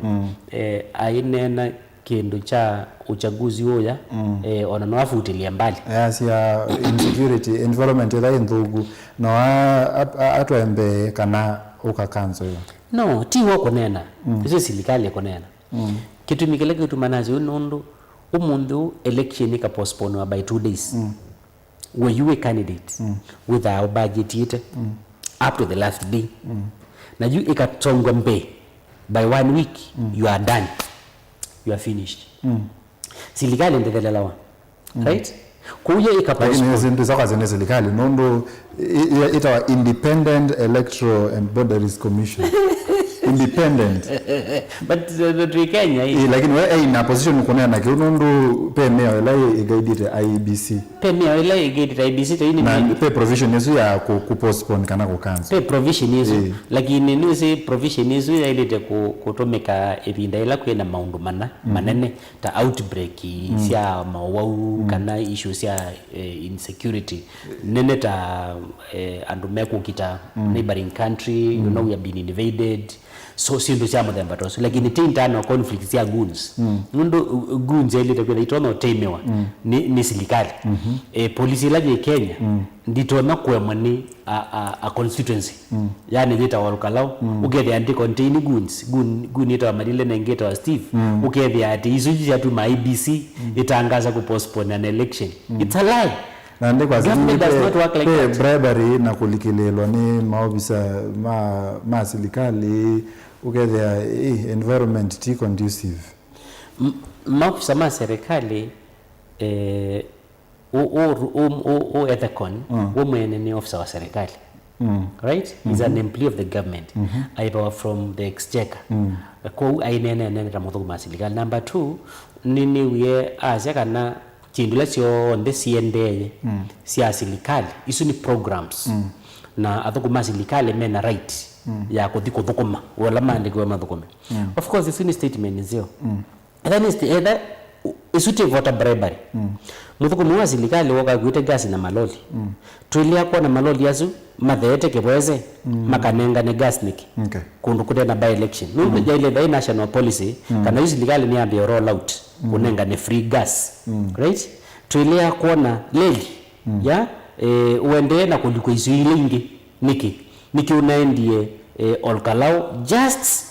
Eh, aineena kĩndũ kya uchaguzi ũya, eh, ona no afutilie mbali. Ayasya insecurity, environment ĩla ĩ nthũku, no a-, a-, a-, atwae mbee kana ũka cancel. No, ti wo kũneena. Ĩsu silikalĩ kũneena. Kĩtumi kĩla kĩtuma nasyo nũndũ ũmũnthĩ ũũ election ĩka postponewa by two days. We yu wĩ candidate, wĩthaa ũbudgetĩte up to the last day. Na yu ĩkatongwa mbee by one week, you are done. You are finished. Silikalĩ ndĩthelelawa. Right? Kwoou ye ĩka postpone. Lakini nĩ, nĩ, nĩ silikalĩ nũndũ i-, i-, ĩtawa Independent Electoral and Boundaries Commission. Independent. But, uh, twĩ Kenya hii. Ĩ, lakini we ena position kũneena kĩu nũndũ pe mĩao ĩla ĩ-, ĩgaidĩte I E B C. Pe mĩao ĩla ĩgaidĩte I E B C, tei nĩ na pe provision ĩsu ya kũ, kũ postpone kana kũ cancel. Pe provision ĩsu. Ĩ. Lakini nĩwĩsĩ provision ĩsu yaĩlĩte kũ, kũtũmĩka ĩvinda ĩla kwĩna maũndũ mana, manene, ta outbreak sya maũwau, kana issue sya, eh, insecurity nene, ta, eh, andũ mekũkita neighboring country, you know, we have been invaded. So, syĩndũ sya mũthemba ta ũsu, lakini ti internal conflict sya goons. Nũndũ, uh, goons yaĩlĩte kwĩtha itonya ũtĩmĩwa nĩ, nĩ silikalĩ. Eh, polisi ĩla yĩ Kenya nditonya kũemwa nĩ a, a, a constituency. Yani yĩtawa Ol Kalou, ũkethĩa ndi contain goons, goon, goon yĩtawa Malile na ĩngĩ yĩtawa Steve, ũkethĩa atĩ isu syatuma I E B C ĩtangaza kũ postpone an election. It's a lie. Na ndĩ kwa government does not work like that. Bribery na kũlikĩlĩĩlwa nĩ maovisa ma, ma silikalĩ, ũkethĩa, eh, environment ti conducive. M-, maovisa ma serikali, eh, ũ, ũ, ũ, ũ, ũ Ethekon, we mwene nĩ officer wa serikali. Right? He's an employee of the government. Aivawa from the exchequer. Kwoou aineeneene ta mũthũkũmi wa serikali. Number two, nĩ, nĩwie asya kana syĩndũ ila syonthe siendee sya silikalĩ, isu nĩ programs. Na athũkũmi ma silikalĩ mena right ya kũthi kũthũkũma ũla maandĩkiwe mathũkũme. Of course, isu nĩ statement nzeo. Etha nĩ sti-, etha Ĩsu ti voter bribery. Mũthũkũmi wa silikalĩ woka akuĩte gas na maloli. Twĩlea kwona maloli asu matheete kĩvwese, makanengane gas nĩkĩ? Okay. Kũndũ kũte na by election. Nũndũ yaile vai national policy, kana yu silikalĩ nĩyambĩe roll out, kũnengane free gas. Right? Twĩlea kwona leli ya, eh, ũendee na kũlikwa isio ila ingĩ. Nĩkĩ? Nĩkĩ ũnaendie, eh, Olkalau just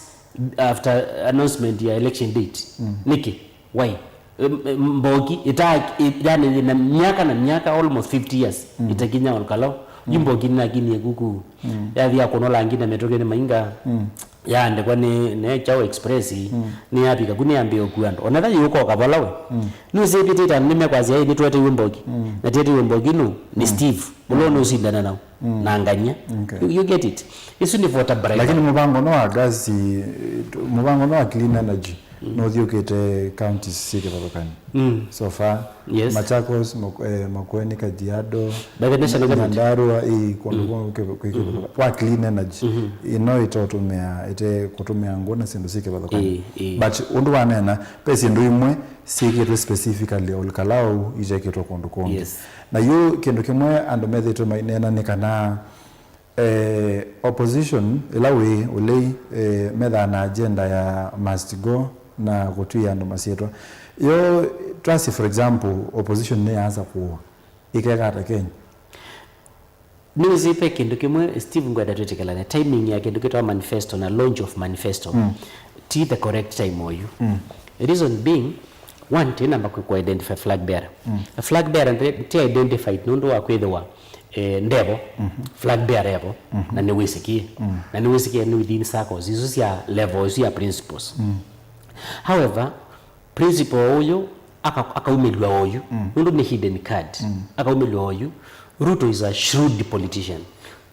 after announcement ya election date? Nĩkĩ? Why? Em, em, Mboki ita, i- yani, na miaka na miaka, almost fifty years, itakinya Olkalau. Yu Mboki ninakinie kuku. Yathi ya kũnola ngi na mĩtũkĩ nĩ mainga. Yaandĩkwa nĩ, nĩ Chao Express. Nĩyavika ku nĩyambĩe ũkua andũ. Ona tha yũka ũkavola we. Nĩũsĩvĩtĩte andũ nĩmekwasya, "Ĩ, nĩtwetewe Mboki." Na tietewe Mboki nũ? Nĩ Steve. Ũla ũnũsindana nao. Na ngany'a. Okay. You, you get it? Isu nĩ voter bribery. Lakini mũvango no wa gas, mũvango no wa clean energy. Nũthiũkĩte counties syĩ kĩvathũkany'o. So far, yes. Machakos, Mok- eh, Makueni, Kajiado, By the national government. Nyandarua, ii, kũndũ kũngĩ kwĩ kĩvathũkany'o. Kwa clean energy. Ĩno ĩtotũmĩa, ĩte kũtũmĩa ngũ na syĩndũ syĩ kĩvathũkany'o. Ĩĩ, ĩĩ. But ũndũ wanena, ve syĩndũ imwe syĩkĩtwe specifically Olkalau, itekĩtwe kũndũ kũngĩ. Yes. Na yu kĩndũ kĩmwe andũ methĩtwe maineena nĩ kana, eh, opposition ĩla wĩ ũlei, eh, methaa na agenda ya must go na kũtwia andũ masyĩtwa. Yo twasye, for example, opposition nĩyaasa kũwa, ĩkeka ata Kenya? Nĩwĩsĩ ve kĩndũ kĩmwe, Steve, ngwenda twĩtĩkĩlane. Timing ya kĩndũ kĩtawa manifesto na launch of manifesto ti the correct time oyu. Reason being, one, tinamba kũ identify flag bearer. A flag bearer nde- ti identified nũndũ wa kwĩthĩwa, eh, ndevo, flag bearer evo, na nĩwĩsĩkie. Na nĩwĩsĩkie nĩ within circles isu sya level isu ya principles. However, principal ũyũ aka- akaumĩlw'a oyu, nũndũ nĩ hidden card. Akaumĩlw'a oyu. Ruto is a shrewd politician.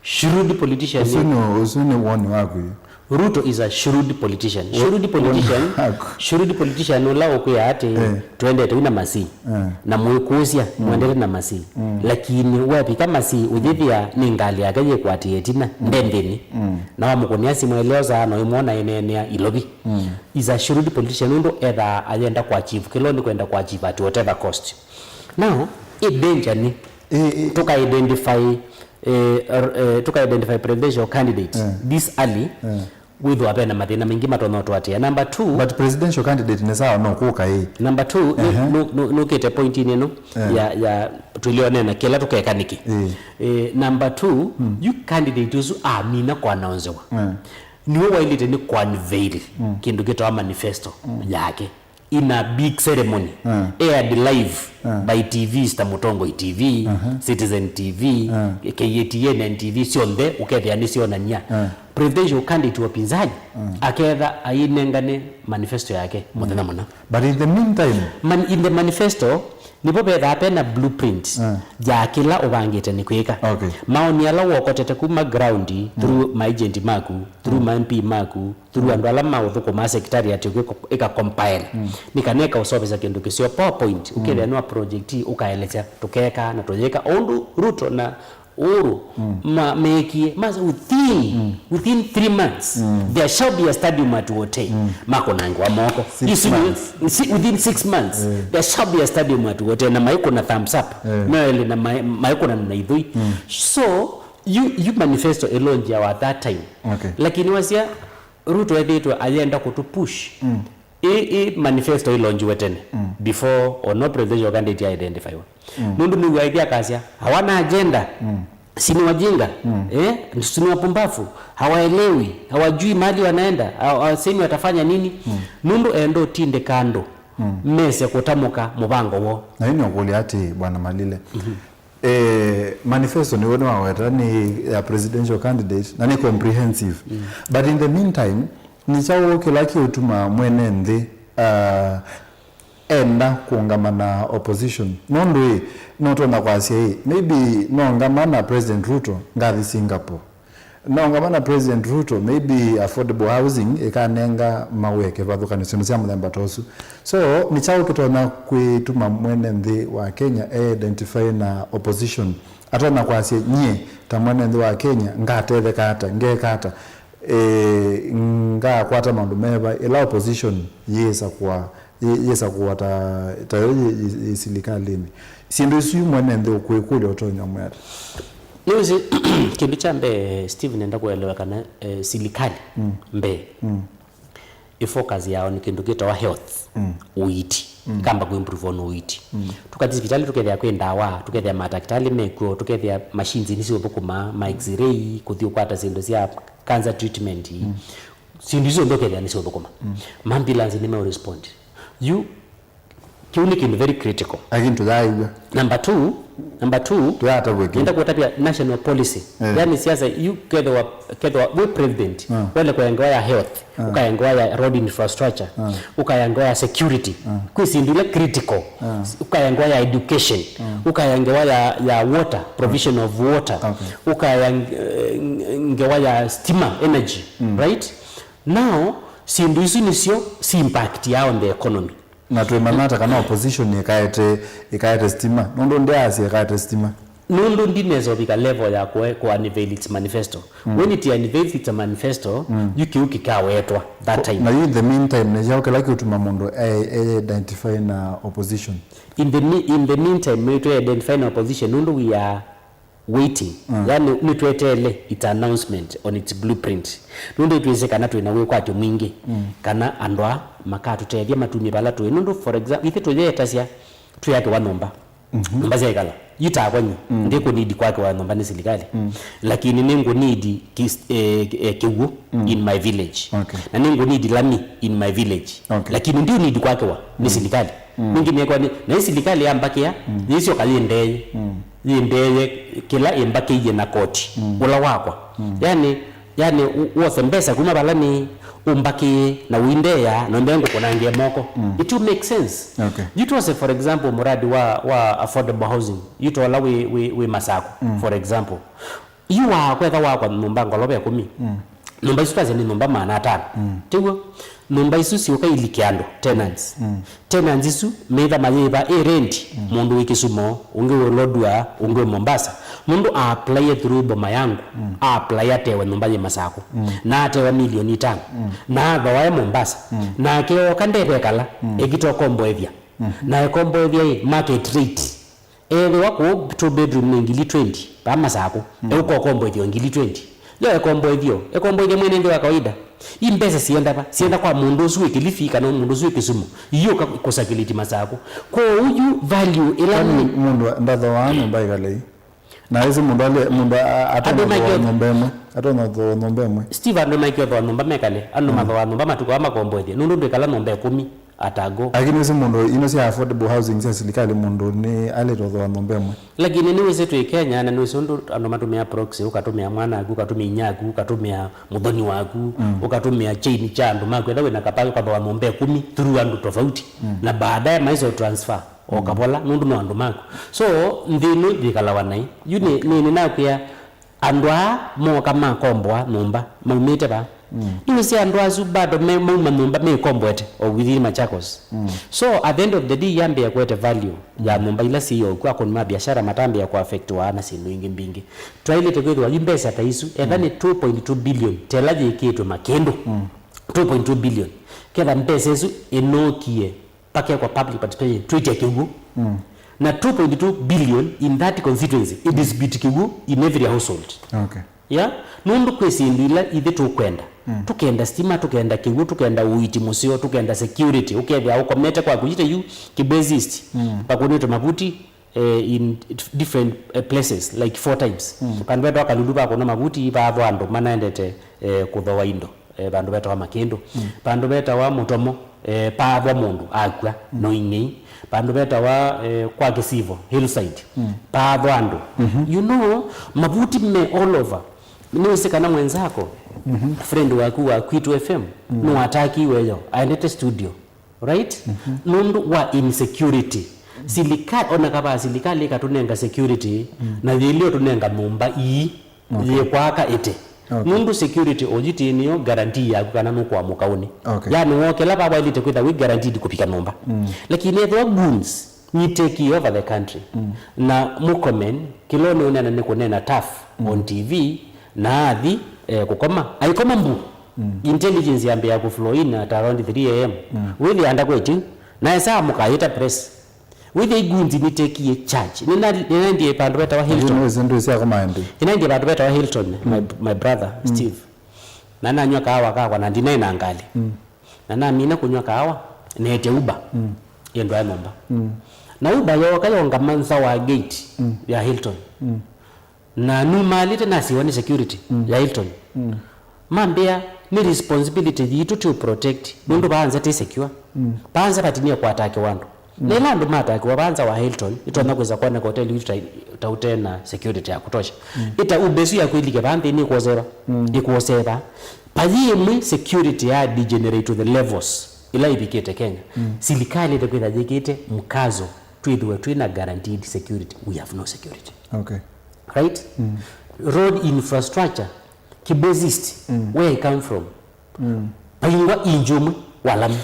Shrewd politician. Ũsu nĩ, ũsu nĩ woni waku yu. Ruto is a shrewd politician. Shrewd politician, shrewd politician ũla ũkwĩa atĩ, "Twendete u na Masii." Na mwĩkũsya, "Mwendete na Masii." Lakini wevika Masii, ũyĩthĩa nĩ ngalĩ yake yĩkwatĩe ĩtina, nde nthĩnĩ. Na wamũkũnĩa simũ ĩleo saa no ĩmwona ĩneenea Ilovi. Is a shrewd politician, nũndũ ethaa ayenda kwa chief, kĩla nĩ kwenda kwa chief at whatever cost. Now, ĩ danger nĩ, ĩ, ĩ, tũka identify, eh, r- eh, tũka identify presidential candidate this early, wĩthwa vena mathĩna maingĩ matonya ũtũatĩĩa. Number two, but presidential candidate nĩ sawa no kũka ĩ. Number two, nũ- nũ- nũ- nũkĩte point-inĩ ĩno ya, ya tũlĩonena kĩla tũkeka nĩkĩ. Eh, number two, yu candidate ũsu amina kũanaũnzĩwa, nĩwe waĩlĩte nĩ kũunveil kĩndũ kĩtawa manifesto yake in a big ceremony, aired live by T Vs ta Mũtongoi T V, Citizen T V, K A T N N T V, syonthe ũkethĩa nĩsyonany'a presidential candidate wa ũpinzani aketha ainengane manifesto yake mũthenya mũna. But in the meantime, man, in the manifesto, nĩvo vethaa pena blueprint ya kĩla ũvangĩte nĩ kwĩka. Okay. Maoni ala wokotete kuma ground, through maagent maku, through ma M P maku, through andũ ala maũthũkũmaa secretariat ĩka compile. Nĩ kana ĩkaũseũvĩsya kĩndũ kĩseo PowerPoint, ũkĩthĩa nĩ wa project, ũkaelesya tũkeka na tũyĩka. O ũndũ Ruto na Uhuru ma- meekie, mas- within, within three months, there shall be a stadium at Wote. Makũnangĩwa moko. Six months. Si- within six months, there shall be a stadium at Wote. Na maikũna thumbs up. Meele na mai- maikũna na ithũi. So, you, you manifesto ĩlonjiawa at that time. Okay. Lakini wasya, Ruto ethĩĩtwe ayenda kũtũ push. Ĩ, ĩ manifesto ĩlonjiwe tene, before o no presidential candidate ya identifywa. Nũndũ nĩw'aa ĩthĩ akasya, "Hawana agenda, si ni wajinga, eh, si ni wapumbavu, hawaelewi, hawajui mahali wanaenda, ha- hasemi watafanya nini." Nũndũ enda ũtindĩka andũ mese kũtamũka mũvango woo. Na yu nĩũkũlya atĩ, Bwana Malile, eh, manifesto nĩw'o nĩwaweta nĩ ya presidential candidate na nĩ comprehensive. But in the meantime, nĩ kyaũ kĩla kĩũtuma mwene nthĩ, uh, enda kũũngama na opposition? Nũndũ ĩ, nũtonya kwasya ĩ, maybe noongama na President Ruto ngathi Singapore. Noongama na President Ruto, maybe affordable housing ĩkanenga mawĩa kĩvathũkany'o, syĩndũ sya mũthemba ta ũsu. So, nĩ kyaũ kĩtonya kwĩtuma mwene nthĩ wa Kenya e identify na opposition? Atonya kwasya, "Nyie ta mwene nthĩ wa Kenya, ngatetheka ata? Ngeka ata? E, ngakwata maũndũ meva ĩla opposition yĩĩsa kũa Yĩ- yĩsa kũwa ta ta yo yĩ- yĩ- yĩ silikalĩnĩ. Syĩndũ isu yu mwene nthĩ ũkwĩkũlya ũtonya mwĩa ata? Nĩwĩsĩ, kĩndũ kya mbee, Steve, nenda kũelewa kana eh, silikali mbee, ĩ focus yao nĩ kĩndũ kĩtawa health, ũiiti, kamba kũ improve on ũiiti. Tũkathi sipitalĩ tũkethĩa kwĩ ndawa, tũkethĩa matakitali mekw'o, tũkethĩa machines nĩsiũthũkũma, ma x-ray, kũthi ũkwata syĩndũ sya cancer treatment. Syĩndũ isu onthe ũkethĩa nĩsiũthũkũma. Ma ambulance nĩmeũ respond. Yu kĩu nĩ kĩndũ very critical. Lakini tũyaaĩw'a. Number two, number two, tũyaatavw'a kĩu. Nenda kũtavya national policy. Eh. Yani siasa yu kethwa, kethwa wĩ president, wele kũya ngewa ya health, ũkaya ngewa ya road infrastructure, ũkaya ngewa ya security. Kwĩ syĩndũ ila critical, ũkaya ngewa ya education, ũkaya ngewa ya, ya water, provision of water, ũkaya nge- ngewa ya stima, energy, right? Now, syĩndũ isu nĩsyo si impact ya on the economy. Na twĩmanya ata kana opposition ĩkaete, ĩkaete stima? Nũndũ ndĩasya ĩkaete stima. Nũndũ ndinesa ũvika level ya kũ, kũ unveil its manifesto. When it unveils its manifesto, yu kĩu kĩkawetwa that time. Na yu in the meantime, nĩ kyaũ kĩla kĩũtuma mũndũ e- e- identify na opposition? In the me- in the meantime, nĩtwe identify na opposition nũndũ we are waiting. Yani nĩtweteele its announcement on its blueprint, nũndũ nĩtwĩsĩ kana twĩna wĩkwatyo mwingĩ, kana andũ aa makatũtethya matumye vala tũĩ. Nũndũ, for example, ithyĩ tũyeetasya twĩakĩwa nyũmba, nyũmba sya ĩkala. Yu takwa nyie, ndĩkũnidi kwakĩwa nyũmba nĩ silikalĩ, lakini nĩngũnidi kĩs- eh, eh, kĩw'ũ in my village. Okay. Na nĩngũnidi lami in my village. Okay. Lakini ndiũnidi kwakĩwa nĩ silikalĩ. Ningĩ nĩekwa nĩ, na ĩ silikalĩ yambakĩa, yĩsyoka yĩndeye, yĩndeye kĩla ĩmbakĩie na koti ũla wakwa. Yani, yani, u- wose mbesa kuma vala nĩ ũmbakĩe na ũindeea, na ũmbee ngũkũnangĩe moko. It will make sense. Okay. Yu twose, for example, muradi wa, wa affordable housing, yu tola wĩ, wĩ, wĩ Masaku, for example. Yu waa kwetha wakwa nyũmba ngolova ĩkũmi. Nyũmba isu twasya nĩ nyũmba maana atano. Tiw'o? Nyũmba isu siũka ilike andũ, tenants. Tenants isu meitha mayĩva ĩ rent, mũndũ wĩ Kisumo, ũngĩ wĩ Lodwar, ũngĩ wĩ Mombasa. Mũndũ a apply through Boma Yangu, a apply atewe nyũmba yĩ Masaku. Na atewa milioni itano. Na athoa e Mombasa. Nake ooka ndekekala, ekita ũkomboethya. Na ekomboethya ĩ market rate. Ethĩwa kũu two bedroom nĩ ngili twenty, vaa Masaku, eũka ũkomboethyo ngili twenty. Yo ekomboethyo, ekomboethya mwene nthĩ wa kawaida. Ii mbesa sienda va? Sienda kwa mũndũ ũsu wĩ Kilifi kana mũndũ ũsu wĩ Kisumu. Iyũka kũsakiliti Masaku. Kwoou yu value ĩla Kwani nĩ mũndũ ndathooaa nyũmba ĩkalei? Na ĩsĩ mũndũ ale, mũndũ a- atonya Andũ maingĩ- thooa nyũmba ĩmwe, atonya thooa nyũmba ĩmwe. Steve, andũ maikĩothooa nyũmba mekale, andũ mathooa nyũmba matukũ aa makomboethye. Nũndũ ndwĩkala nyũmba ĩkũmi. Atago. Lakini ũsĩ mũndũ ino sya affordable housing sya silikalĩ mũndũ nĩ alĩtothoa nyũmba ĩmwe. Lakini nĩwĩsĩ twĩ Kenya, na nĩwĩsĩ ũndũ andũ matũmĩa proxy, ũkatũmĩa mwana aku, ũkatũmĩa inya aku, ũkatũmĩa mũthoni waku, ũkatũmĩa chain kya andũ maku, etha wĩna kapaa ũkathoa nyũmba ĩkũmi through andũ tofauti, na baadaye maisa transfer o kavola nũndũ no andũ maku. So nthĩ ĩno yĩkalawa naĩ. Yu nĩ, nĩ, nĩnakwĩa, andũ aa mooka makomboa nyũmba maumĩte va? Nĩwĩsĩ andũ asu bado me, mauma nyũmba mekomboete o within Machakos. So at the end of the day, yambĩa kũete value ya nyũmba ila syĩ oku, akũni ma biashara matambĩa kũaffectwa na syĩndũ ingĩ mbingĩ. Twaĩlĩte kwĩthĩwa yu mbesa ta isu, etha nĩ two point two billion, tela yĩkĩtwe Makĩndũ, two point two billion, ketha mbesa isu ĩnookie pakekwa public participation, twĩtya kĩw'ũ. Na two point two billion in that constituency, it is bit kĩw'ũ in every household. Okay. Yeah? Nũndũ kwĩ syĩndũ ila ithyĩ tũkwenda. Tũkenda stima, tũkenda kĩw'ũ, tũkenda ũiiti mũseo, tũkenda security, ũkethĩa ũkomete kwaku, yĩte yu Kibwezi East, vakũnĩtwe mavuti, eh, in different eh, places, like four times. Vandũ vetawa Kalulu vakũnwa mavuti, vaathwa andũ manaendete eh, kũthoa indo. Eh, vandũ vetawa Makĩndũ, vandũ vetawa Mũtomo, eh, paathwa mũndũ akw'a no ing'ei, vandũ vetawa eh, kwa Kĩsivo, Hillside, paathwa andũ. You know, mavuti me all over. Nĩwĩsĩ kana mwenzako, friend waku wa Kwitu F M, nĩwatakiwe yo, aendete studio, right? Nũndũ wa insecurity. Silikalĩ, ona kavaa silikalĩ ĩkatũnenga security, na yĩlĩ ũtũnenga nyũmba ii, yĩkwaka ĩte. Okay. Nũndũ security audit nĩyo guarantee yaku kana nũkũamũka ũnĩ. Okay. Yani wokela vaa waĩlĩte kwĩtha wĩ guaranteed kũvika nyũmba. Lakini ethĩwa goons nĩ take over the country, na Murkomen kĩla ũnĩũneena nĩ kũneena tough on T V, na athi eh, kũkoma, aikoma mbu. Intelligence yambĩa kũ flow in at around three a m. Wĩthĩa ndakwetye Na esa amũka ayĩta press. Wĩthĩa igundi nitekie charge. Nĩna-, nĩnaendie vandũ vetawa Hilton. Nĩwĩsĩ ndwĩsĩ akoma ĩndĩ. Nĩnaendie vandũ vetawa Hilton, my, my brother, Steve. Na nanywa kaawa kakwa na ndinaĩ na ngalĩ. Na namina kũnywa kaawa, neete Uber. Yendwaa nyũmba. Na Uber yooka yongama nza wa gate ya Hilton. Na numaalĩte nasiwa nĩ security ya Hilton. Mambĩa nĩ responsibility yitũ to protect, nũndũ vaanza ti secure. Vaanza vatinie kũatakiwa andũ. Na ĩla andũ matakiwa vaanza wa Hilton, itonya kwĩsa kwoneka hoteli yu ta, ta ũte na security ya kutosha. Ĩta Uber ĩsu yaku ĩlike vaa nthĩ nĩ ĩkũoseva. Ĩkũoseva. Payĩ ĩmwe security ya degenerate to the levels ila ivikĩte Kenya. Silikalĩ ĩte kwĩtha yĩkĩte mkazo twĩthĩwe twĩ na guaranteed security. We have no security. Okay. Right? Road infrastructure, Kibwezi East, where I come from. Vaingwa inji ũmwe wa lami.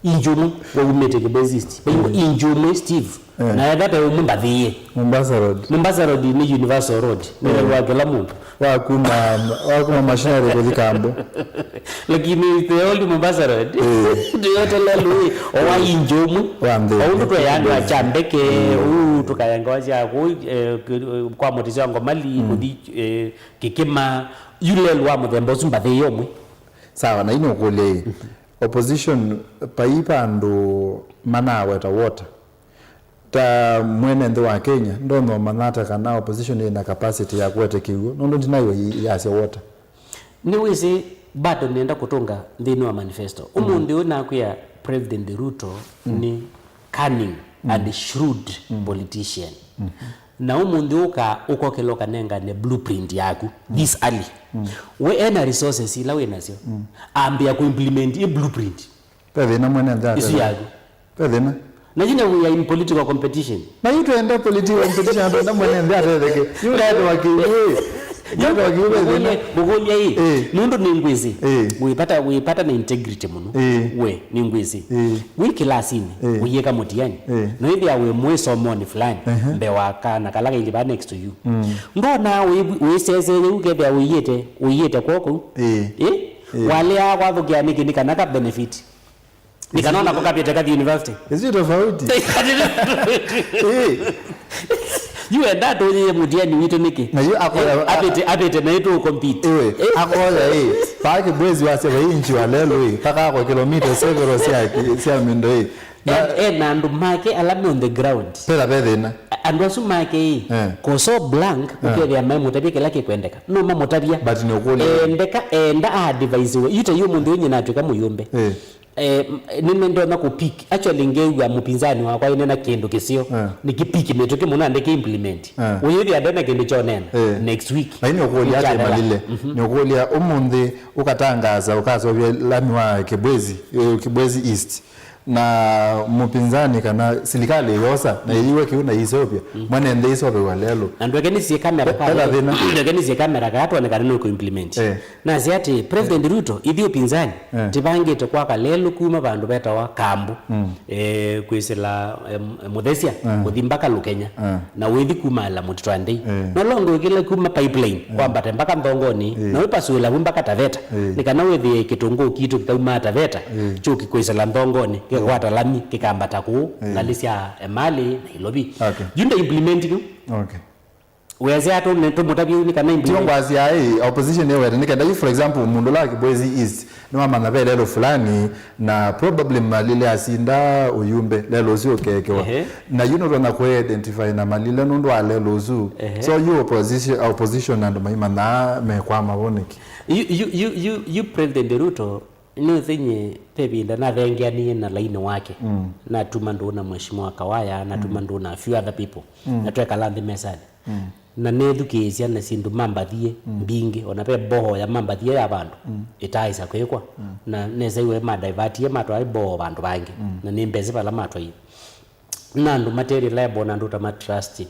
Inji ũmwe waumĩte Kibwezi East. Vaingwa inji ũmwe, Steve. Na etha ve ũmwe mbathĩĩe. Mombasa Road. Mombasa Road nĩ universal road. Nĩ wa kĩla mũndũ. Wakuma, wakuma machinery kũthi kambo. Lakini the old Mombasa Road. Tuyotelela lũĩ. Owa inji ũmwe. Wa nthĩ. Oundu tweyangawa cha mbeke, uu tukayangawa cha ku, eh, kwa mũtĩ sya Ngomali, kuthi, eh, Kĩkĩma, yu lelũ wa mũthemba ũsu mbathĩĩe ũmwe. Sawa, na ino ũkũlya ĩ, opposition, vai vandũ manaweta water. Ta mwene nthĩ wa Kenya, ndonya ũmanya ata kana opposition ĩna capacity ya kũete kĩw'ũ, nũndũ ndinaiwe yasya water. Nĩwĩsĩ bado nĩenda kũtũnga nthĩnĩ wa manifesto. Ũmũnthĩ ũyũ nakwĩa President Ruto nĩ cunning and shrewd politician. Na ũmũnthĩ ũka ũkokĩla ũkanengane blueprint yaku this early. We ena resources ila wĩ nasyo. Ambĩa kũimplement ĩ blueprint. Ve thĩna mwene nthĩ isu atetheka. Yaku. Ve thĩna. Na you know we are in political competition. Na yu twenda political competition, twenda mwene nthĩ atetheke. Yu ndaetwa kĩw'ũ. Ndaetwa kĩw'ũ ve thĩna. Mũkũlya, mũkũlya ĩ. Eh. Nũndũ nĩngwĩsĩ. Eh. Wĩpata, wĩpata na integrity mũno. Eh. We, nĩngwĩsĩ. Eh. Wĩ kĩlasinĩ, eh, ũyĩka mũtiani. Eh. Na wĩthĩa wĩ mwĩsomoni fulani, ehe, mbee wa kana kala kailĩ va next to you. Mm. Ndona wĩ-, wĩseseye ũkethĩa ũiĩte, ũiĩte kwoko. Eh. Eh? Eh. Walea kwathũkĩa nĩkĩ nĩ kana ka benefit. Nĩ kana ona kũkapĩte kathi university. Ĩsu tofauti. Eh. Yu enda atũnyĩe mũtiani witũ nĩkĩ? Na yu akoya, eh, apĩte, apĩte na ĩtũ compete. Iwe, eh, akoya, eh. Paa Kibwezi wasya vai inji wa lelũ, eh. Paka kwa kilomita several sya, sya mindo, eh. Na e, e na andũ make ala me on the ground. Petha ve thĩna. A-, andũ asu make ĩ, eh, koso blank, eh, ũkethĩa maimũtavya kĩla kĩkwendeka. No mamũtavya. But nĩ ũkũlya. Endeka, enda a advise we. Yu ta yu mũnthĩ ũnyĩ natwĩka mũyũmbe. Eh. Eh, m-, nĩnendona kũ pick. Actually, ngew'a mũpinzani wakwa ĩnena kĩndũ kĩseo. Eh. Nĩkĩ pick mĩtũkĩ mũno andĩke implement. Eh. Ũyĩthĩa ndena kĩndũ kyonena. Eh. Next week. Lakini ũkũlya ate nĩkyatela. Malile. Mhm. Nĩ ũkũlya ũmũnthĩ ũkatangaza, ũkasovya lami wa Kibwezi, eh, Kibwezi East. Na mũpinzani kana silikalĩ yosa, na ĩiwe kĩu na ĩisovya, mm, mwene nthĩ ĩsovew'a lelũ. Na ndweke nĩsie kamera. Pe-, ka pela lelũ. Thĩna. Ndweke nĩsie kamera kaa twone kana nũkũ implement. Eh. Nasya atĩ, President Ruto, ithyĩ ũpinzani, eh, tĩvangĩte kwaka lelũ kuma vandũ vetawa Kambu, mm, eh, kwĩsĩla, em, Mũthesya, eh, kũthi mpaka Lũkenya. Eh. Na wĩthi kumaala mũtitũ wa ndei. Eh. Na ũla ũngĩ wĩkĩle kuma pipeline, eh, kwambate mpaka Nthongoni, eh, na wĩpasũĩla vu mpaka Taveta, eh, nĩ kana wĩthĩe kĩtũngũũ kitũ kĩkaumaa Taveta, eh, kyũki kwĩsĩla Nthongoni, kĩkakwata lami, kĩkambata kũu, eh, ngalĩ sya Emali, Nairobi. Okay. Yu ndaimplement kĩu. Okay. Wĩasya tũ-, nĩ tũmũtavye ũu nĩ kana implement. Tio ngwasya, ĩ, opposition nĩwete, nĩ kenda yu, for example, mũndũ ũla wa Kibwezi East, nĩwamanya ve lelũ fulani, na probably Malile asinda ũyumbe, lelũ ũsu ũkeekewa. Ehe. Na yu nũtonya kwĩ identify na Malile nũndũ wa lelũ ũsu. Ehe. So yu opposition, opposition andũ maimanyaa mekwama vo nĩkĩ? Yu, yu, yu, yu, yu President Ruto, nĩũsĩ nyie ve ĩvinda nathengeanie na laini wake. Mm. Natuma ndũũ na Mheshimiwa Kawaya, natuma, mm, ndũũ na a few other people. Mm. Na twekala nthĩ mesanĩ. Mm. Na nethukĩĩsya na syĩndũ mambathie, mm, mbingĩ, ona ve boho ya mambathie ya vandũ, mm, ĩtaaĩsa kwĩkwa. Mm. Na nesaiwe madivertie matwae boho vandũ vangĩ. Mm. Na nĩ mbesĩ vala matwaie. Na andũ mate reliable na andũ ta ma trust.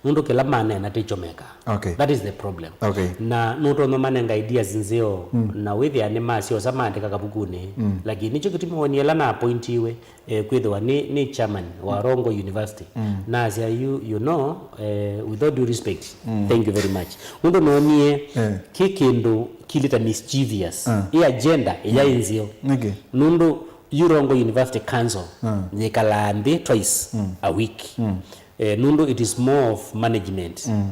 Nũndũ kĩla maneena tĩkyo mekaa. Okay. That is the problem. Okay. Na nũtonya manenga ideas nzeo, mm, na wĩthĩa nĩ masyosa maandĩka kavukunĩ. Mm. Lakini nĩkyo kĩtumi wonie ĩla na appointiwe, eh, kwĩthĩwa nĩ, nĩ chairman wa Rongo University. Mm. Nasya, you, you know, eh, with all due respect, mm, thank you very much. Nũndũ noonie, eh, kĩ kĩndũ kĩlĩ ta mischievous. Ah. Ĩ agenda ĩya, mm, ĩ nzeo. Nĩkĩ? Nũndũ Yu Rongo University Council Mm. yĩkalaa nthĩ twice Mm. a week. Mm. Eh, nũndũ it is more of management. Mm.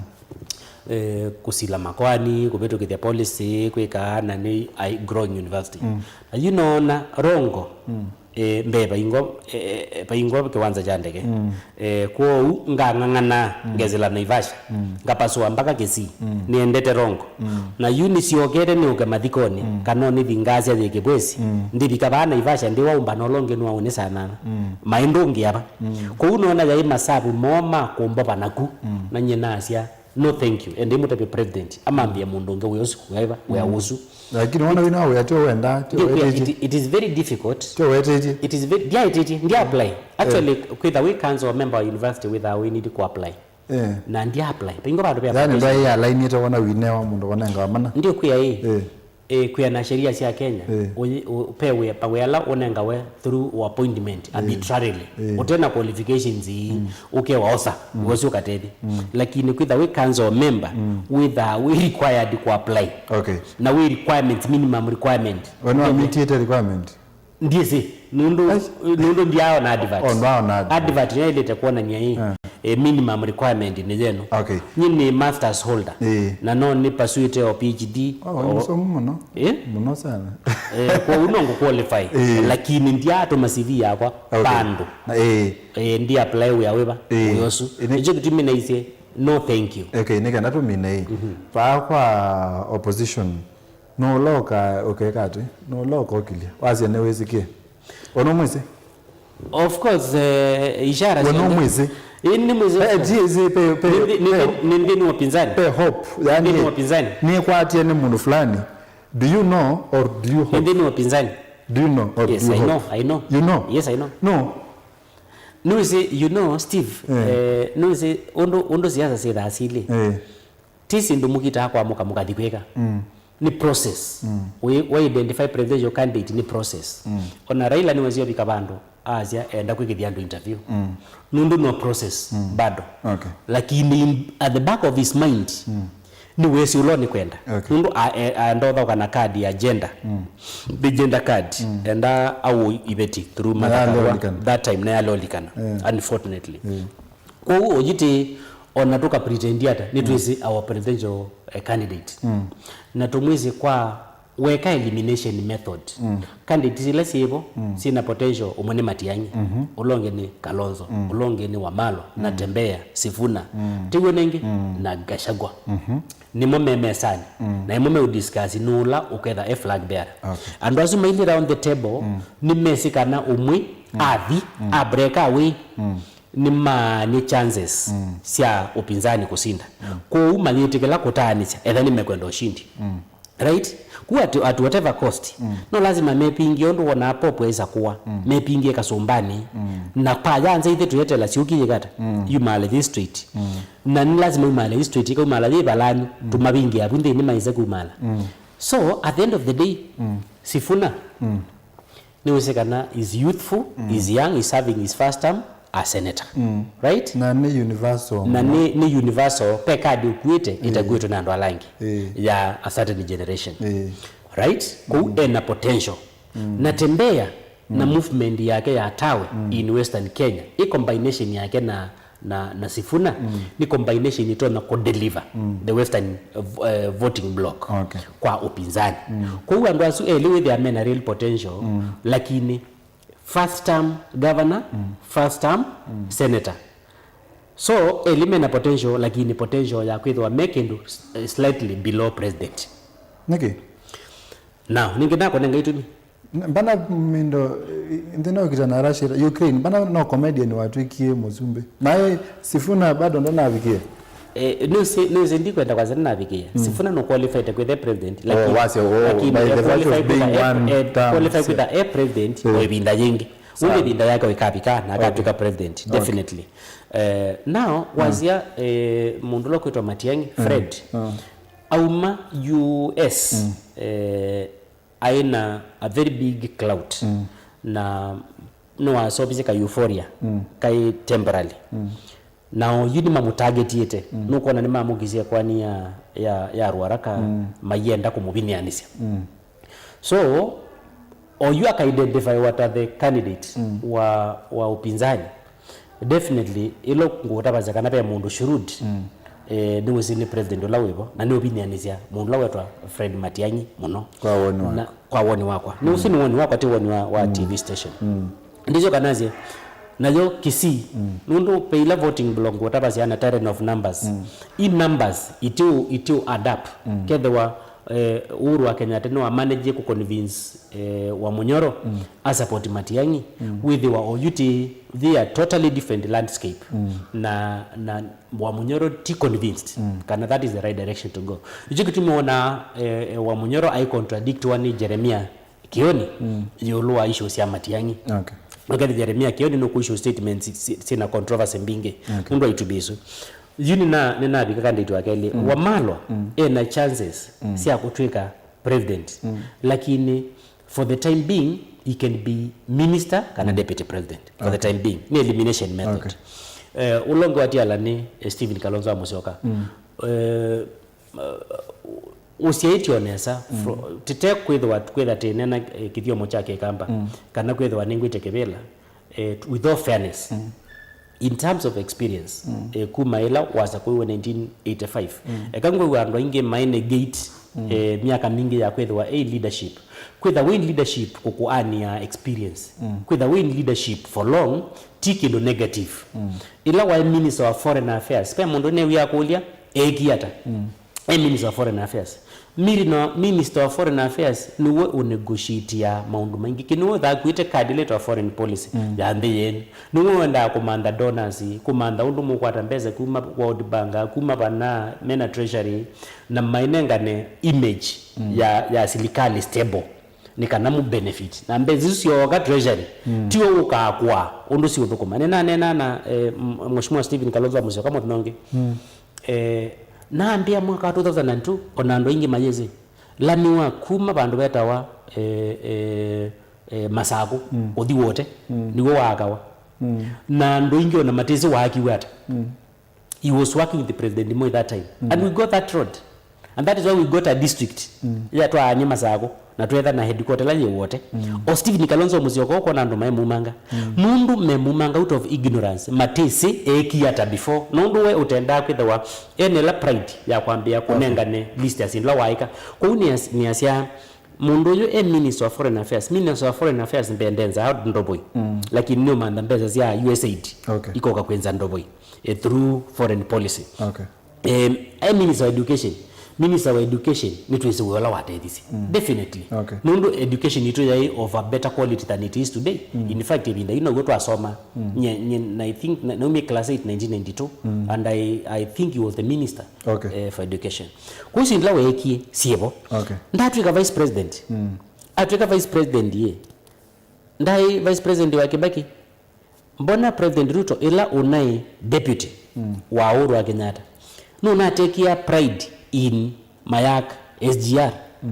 Eh, kũsila makoani, kũvĩtũkĩthya policy, kwĩkaa na nĩ a growing university. Mm. Na yu noona Rongo, Mm. eh, mbee vaingwa, eh, eh, vaingwa kĩwanza kya ndege. Mm. Eh, kwoou ngang'ang'ana, Mm. ngesĩla Naivasha, Mm. ngapasũa mpaka Kisii. Mm. Nĩendete Rongo. Mm. Na yu nĩsyokete nĩũke mathikonĩ, Mm. kana nĩthi ngasya yĩ Kĩbwesi, Mm. ndĩvika vaa Naivasha, ndĩwaũmba na ũla ũngĩ nũaũnĩ saa nana. Mm. Maĩ ndũngĩ ava. Mm. Kwoou noona yaĩ masavu moo ma kũmbova naku, Mm. na nyie nasya, "No, thank you." And ndĩmũtavya president, amambie mũndũ ũngĩ wĩa ũsu, wĩa, wĩa Mm. ũsu. Lakini wona wĩna wĩa tio wenda, tio Ndio, wetĩtie. it, it is very difficult. Tio wetĩtie. It is very, ndiaĩtĩtie, ndia apply. Actually, kwĩtha wĩ council member wa university wĩthaa wĩ need ku apply. Eh. Na ndia apply. Pingo vandu vya Yani application. Ndwaĩ alainĩte wona wĩnewa mũndũ wonengawa mana. Ndio kwĩa ĩ. Eh. Eh, kwĩa na sheria sya Kenya. Eh. Ũyi-, ũ-, pe wĩa, pa wĩa ala ũnengawe through appointment Eh. arbitrarily. Eh. Ũtena qualifications ii, Mm. ũkewa osa, Mm. ũcio ũkatethi. Mm. Lakini kwĩtha wĩ council member, Mm. wĩthaa wĩ required ku apply. Okay. Na wĩ requirements, minimum requirement. Wena wamitĩte requirement? Ndiĩsĩ, nũndũ, Ai. nũndũ ndiaona advert. Oh, ndwaona advert. Advert nĩyaĩlĩte kuonania ĩ, Ah. eh, minimum requirement nĩ yenu. Okay. Nyie nĩ masters holder. Eh. Na no nĩ pursuit o P H D. Oh, wĩ O- mũsomu mũno. Eh? Mũno sana. Eh, kwoou no ngũ qualify. Eh. Lakini ndiatũma C V yakwa Okay. vandũ. Na, eh. Eh, ndi apply wĩa wĩva, Eh. wĩa ũsu. Ĩnĩ- Nĩkyo kĩtumi naisye, "No, thank you." Okay, nĩ kenda tũmine ĩ. Mhm. Vaa kwa opposition, no ũla ũka-, ũkeka atĩ? No ũla ũkokilya. Wasya nĩwĩsĩkie. Wena ũmwĩsĩ? Of course, eh, ishara Wena syonthe. ũmwĩsĩ? Ĩĩ, nĩmwĩsĩ, of Eh, course. Jiĩsĩ, pe, pe, Nĩ nthĩ-, nĩ pe, nthĩ-, nĩ nthĩnĩ wa upinzani. Pe hope. Yani, Nthĩnĩ wa upinzani. Nĩkwatie nĩ mũndũ fulani. Do you know or do you Nĩ hope? Nthĩnĩ wa upinzani. Do you know or Yes, do you I know, hope? I know. You know? Yes, I know. No. Nĩwĩsĩ, you know, Steve, Eh. eh, nĩwĩsĩ ũndũ, ũndũ siasa syĩthaa silĩ. Eh. Ti syĩndũ mũkitaa kwamũka mũkathi kwĩka. Mm. Nĩ process. Mm. We, we identify presidential candidate nĩ process. Mm. Ona Raila nĩwesio vika vandũ, asya enda kwĩkĩthya andũ interview. Mm. Nũndũ no process Mm. bado. Okay. Lakini in, at the back of his mind, Mm. nĩwesĩ ũla nĩkwenda. Okay. Nũndũ a, e, aenda ũthaũka na card ya gender. Mm. The gender card. Mm. Enda au iveti through Na Martha Karua. yaleolikana. That time na yaleolikana. Yeah. Unfortunately. Yeah. Kwoou ũyĩtĩ ona tũka pretend ata, nĩtwĩsĩ our presidential, eh, candidate. Mm. Na tũmwĩsĩ kwa weka elimination method. Mm. Candidates ila syĩvo, Mm. syĩna potential, ũmwe nĩ Matiang'i, Mhm. ũla ũngĩ nĩ Kalonzo, Mm. ũla ũngĩ nĩ Wamalwa, Mm. Natembeya, Sifuna. Mm. Tiw'o nengĩ, Mm. na Gachagua. Mhm. Nĩmo me mesanĩ. Mm. Na ĩmo meũdiscuss nũũ ũla ũketha e flag bearer. Okay. Andũ asu mailye round the table, Mm. nĩmesĩ kana ũmwe Mm. athi, Mm. a break away. Mm. Nĩmaany'e chances Mm. sya upinzani kũsinda. Mm. Kwoou mayĩtĩkĩla kũtaanĩsya etha nĩmekwenda ũshindi. Mm. Right? Ku at, at whatever cost. Mm. No lazima mepingie ũndũ wonaa Pope aisa kũa. Mm. Mepingie kasũmbanĩ. Mm. Na kwa yanza ithe tuyetela syũki yĩkata. Mm. Yumale this street. Mm. Na nĩ lazima yumale this street, ikaumala yĩ valani. Mm. Tũmavingie avu nthĩnĩ maise kumala. Mm. So at the end of the day, Mm. Sifuna, Mm. Nĩwĩsĩ kana is youthful, Mm. is young, is serving his first term as senator. Mm. Right? Na nĩ universal Na mũno. nĩ, nĩ universal, pe kadi ũkuĩte, Ĩĩ. ĩtakuĩtwe na andũ ala angĩ Ĩĩ. ya a certain generation. Ĩĩ. Right? Kũu Mm. ena potential. Mm. Natembeya na Mm. movement yake ya tawe Mm. in Western Kenya, ĩ combination yake na na, na Sifuna Mm. nĩ combination ĩtonya kũdeliver Mm. the Western, uh, voting bloc Okay. kwa upinzani. Mm. Kwoou andũ asu elĩ wĩthĩa mena real potential, Mm. lakini first term governor, Mm. first term Mm. senator. So elĩ mena potential, lakini potential ya kwĩthĩwa me kĩndũ s-, slightly below president. Nĩkĩ? Now, ningĩ ndakũnenga itumi. N-, mbana mindo, eh, nthĩ no ĩkita na Russia, Ukraine, mbana no comedian watwĩkie mũsumbĩ. Naĩ Sifuna bado ndanavikie. Eh, nĩwĩsĩ, nĩwĩsĩ ndikwenda kwanza ndanavikie. Mm. Sifuna no qualified kwĩtha president, Oh, lakini, wasya, oh, lakini by the virtue of qualified being kwĩtha e, one eh, term, qualified so kwĩtha e president Eh. o ĩvinda yĩngĩ. Sawa. Ũndũ ĩvinda yake ĩkavika na Okay. akatwĩka president, Okay. definitely. Eh, now, Mm. wasya, eh, mũndũ ũla kwĩtwa Matiang'i, Mm. Fred, Mm. auma U S, Mm. eh, aĩ na a very big clout Mm. na nĩwaseũvisye ka euphoria Mm. kaĩ temporary. Mm. Na oyu nĩmamũtargetiĩte. Mm. Nũkwona nĩmamũkisye kwani ya, ya, ya Ruaraka Mm. mayenda kũmũvinyĩanĩsya. Mm. So Oyu aka identify what are the candidate wa, wa upinzani. Definitely, ĩla ngũtavasya kana ve mũndũ shrewd, eh, nĩwĩsĩ nĩ president ũla wĩvo, na nĩũvinianĩsya mũndũ ũla wetwa Fred Matiang'i mũno. Kwa woni wakwa. Na, kwa woni wakwa. Nĩwĩsĩ nĩ woni wakwa, ti woni wa, wa T V station. Ndĩsyo kanasye, nayo Kisii, nũndũ ve ila voting block ngũtavasya na tally of numbers. I numbers itiũ, itiũ add up. Kethĩwa, eh, Uhuru wa Kenyatta nĩwa manage kũ convince, eh, Wamunyoro a support Matiang'i, wĩthĩwa oyu ti, they are totally different landscape. Na, na Wamunyoro ti convinced kana that is the right direction to go. Nĩkyo kĩtumi wona, eh, eh, Wamunyoro ai contradictwa nĩ Jeremiah Kioni ĩũlũ wa issue sya Matiang'i. Okay. Ũkethĩa Jeremiah Kioni nũkũ issue statements si-, sina controversy mbingĩ. Okay. Nũndũ wa itumi isu. Yu nĩna-, nĩnavika candidate wa kelĩ. Wamalwa ena chances sya kũtwĩka president. Lakini for the time being, he can be minister kana deputy president. For the time being. Nĩ elimination method. Okay. Eh, ũla ũngĩ watiala nĩ, eh, Stephen Kalonzo wa Musyoka. Eh, uh, ũsyaĩtye o nesa, fro-, tĩte kwĩthĩwa, kwĩtha tĩnena, eh, kĩthyomo kya Kĩkamba, kana kwĩthĩwa nĩngwĩte Kĩvĩla, eh, with all fairness, in terms of experience, eh, kuma ĩla wasa kwĩwe nineteen eighty-five, eka ngwĩw'a andũ aingĩ mai negate, eh, myaka mingĩ ya kwĩthĩwa ei leadership. Kwĩtha wĩ leadership kũkũania experience. Kwĩtha wĩ leadership for long, ti kĩndũ negative. Ĩla waĩ minister wa foreign affairs, pe mũndũ newĩa kũlya, eekie ata? E minister wa foreign affairs. Miri no, minister wa foreign affairs nĩwe ũnegotiatia maũndũ maingĩ. Kĩ nĩwe ũthakuĩte card ĩla ĩtawa foreign policy ya nthĩ yenu. Nĩwe wendaa kũmantha donors, kũmantha ũndũ mũkwata mbesa kuma World Bank, kuma vana, mena treasury, na mainengane image ya, ya silikali stable. Nĩ kana mu benefit. Na mbesa isu syooka treasury, ti we ũkaakũa ũndũ siũthũkũma. Nĩnaneena na, eh, m-, Mheshimiwa Stephen Kalonzo wa Musyoka mũthenya ũngĩ. Eh, nambĩa mwaka wa two thousand and two, ona andũ aingĩ mayĩsĩ. Lami wa kuma vandũ vetawa, eh, eh, eh, Masakũ, ũthi Wote, nĩw'o waakawa. Na andũ aingĩ ona matĩsĩ waakiwe ata. He was working with President Moi that time. And we got that road. And that is why we got a district. Ya twaany'a Masakũ, na twetha na headquarter ĩla yĩ Wote. O Stephen Kalonzo Musyoka ũkona andũ maemumanga. Nũndũ memumanga out of ignorance, matĩsĩ eekie ata before. Nũndũ we ũtendaa kwĩthĩwa ena ĩla pride ya kwambĩa kũnengane list ya syĩndũ ila waaĩka. Kwoou nĩas-, nĩasya, mũndũ ũyũ e minister wa foreign affairs. Minister wa foreign affairs mbee ndenzaa ndovoi. Lakini nĩũmantha mbesa sya U S aid ikoka kwĩnza ndovoi, eh, through foreign policy. Okay. Eh, e minister wa education. Minister wa education nĩtwĩsĩ wĩa ũla watethisye. Definitely. Okay. Nũndũ education itũ yaĩ of a better quality than it is today. In fact, ĩvinda yu now'o twasoma. Nye, nye, na I think na, naumie class eight nineteen ninety-two, and I, I think he was the minister, okay, eh, for education. Kwoou syĩndũ ila weekie syĩvo. Okay. Ndatw'ĩka vice president. Atw'ĩka vice president yĩ, ndaĩ vice president wa Kibaki. Mbona President Ruto ĩla ũnaĩ deputy wa Uhuru wa Kenyatta, nũnatekia pride in Mayak S G R?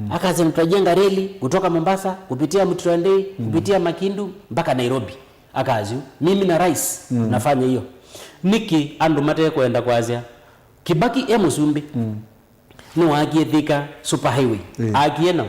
Akasema, "Tutajenga reli kutoka Mombasa kupitia Mtito Ndei, kupitia Makindu mpaka Nairobi." Akasyu, "Mimi na rais tunafanya hiyo." Nĩkĩ andũ matekwenda kwasya Kibaki e mũsumbĩ? Nĩwaakie Thika Super Highway. Ĩĩ. Aakie nao.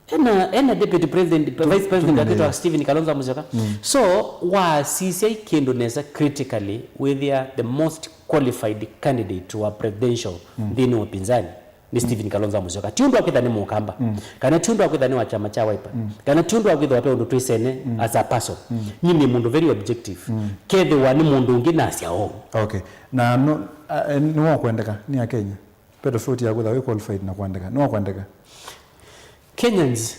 Ena, ena deputy president, vice president akĩtwa Stephen Kalonzo Musyoka. So, wasisya kĩndũ nesa critically, wĩthĩa the most qualified candidate wa presidential nthĩnĩ wa upinzani nĩ Stephen Kalonzo Musyoka. Ti ũndũ akwĩtha nĩ Mũkamba, kana ti ũndũ akwĩtha nĩ wa kyama kya Wiper, kana ti ũndũ akwĩthĩwa pe ũndũ twĩsene as a person. Nyi nĩ mũndũ very objective. Kethĩwa nĩ mũndũ ũngĩ nasya ũũ. Okay. Na no, a, e, nĩwakwendeka nĩ Akenya? Ve tofauti ya kwĩthĩwa wĩ qualified na kwendeka. Nĩwakwendeka? Kenyans,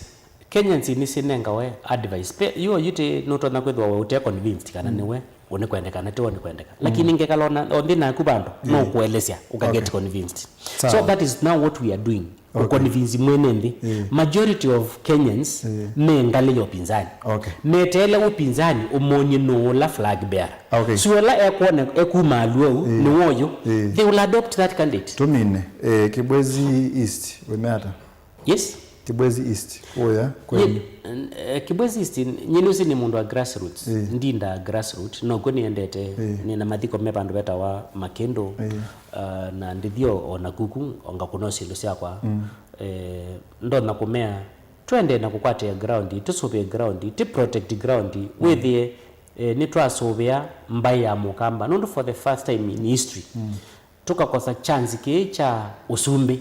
Kenyans nĩsinengawe advice. Pe, yu oyute nũtonya kwĩthĩwa we ũte convinced kana nĩwe ũnĩkwendeka na tiwe ũnĩkwendeka. Lakini ngekala ona, o nthĩ naku vandũ, no kũelesya, ũka get convinced. Sawa. So that is now what we are doing. Okay. Kũconvince mwene nthĩ. Majority of Kenyans me ngalĩ ya upinzani. Okay. Meteele upinzani ũmony'e nũũ ũla flag bearer. Okay. So ũla ekwona ekuma Luo ũu, nĩ woyo, they will adopt that candidate. Tũmine, eh, Kibwezi East, wĩme ata? Yes. Kibwezi East, ũya kwenyu. Ye, eh, Kibwezi East, nyie nũsĩ nĩ mũndũ wa grassroots. Ndinda grassroot, nokw'o nĩendete, nĩna mathiko me vandũ vetawa Makĩndũ, ah, na ndĩthio o na kuku, o ngakũna syĩndũ syakwa. Eh, ndonya kũmea Twendee na kũkwatĩa ground, tũsũvĩe ground, tũ protect ground, wĩthĩe, eh, nĩtwasũvĩa mbaĩ ya Mũkamba. Nũndũ for the first time in history, tũkakosa chance kĩĩ kya ũsumbĩ,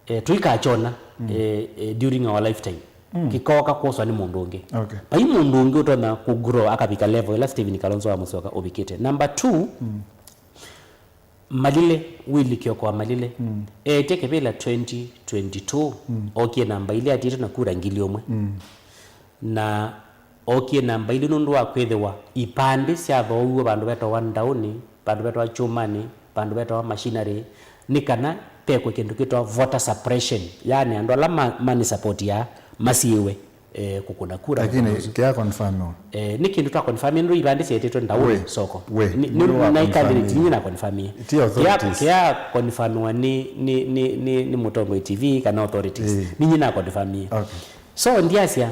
eh, tũikakyona, eh, eh, during our lifetime. Kĩkooka kwoswa nĩ mũndũ ũngĩ. Okay. Vai mũndũ ũngĩ ũtonya kũgrow akavika level ĩla Stephen Kalonzo wa Musyoka ũvikĩte. Number two, Malile, Willy Kioko wa Malile, eetie kĩvĩla twenty twenty-two, okie namba ilĩ atiĩtwe na kura ngili ũmwe. Na okie namba ilĩ nũndũ wa kwĩthĩwa ipandĩ syathooiwe vandũ vetawa Ndaũnĩ, vandũ vetawa Kyũmanĩ, vandũ vetawa Machinery, nĩ kana vekwe kĩndũ kĩtawa voter suppression, yaani andũ ala ma, manĩ support ya masiĩwe, eh, kũkũna kura. Lakini mũthenya ũsu kĩa confirmiwa? Eh, nĩ kĩndũ twa confirm nũndũ ivandĩ syeetĩtwe Ndaũnĩ soko. We, nĩ, nĩ, nĩ wa na confirm candidate ninyie na confirm. Ti authorities. Kĩa confirmiwa nĩ, nĩ, nĩ, nĩ, nĩ Mũtongoi T V kana authorities. Eh. Ninyie na confirm. Okay. So, ndiasya,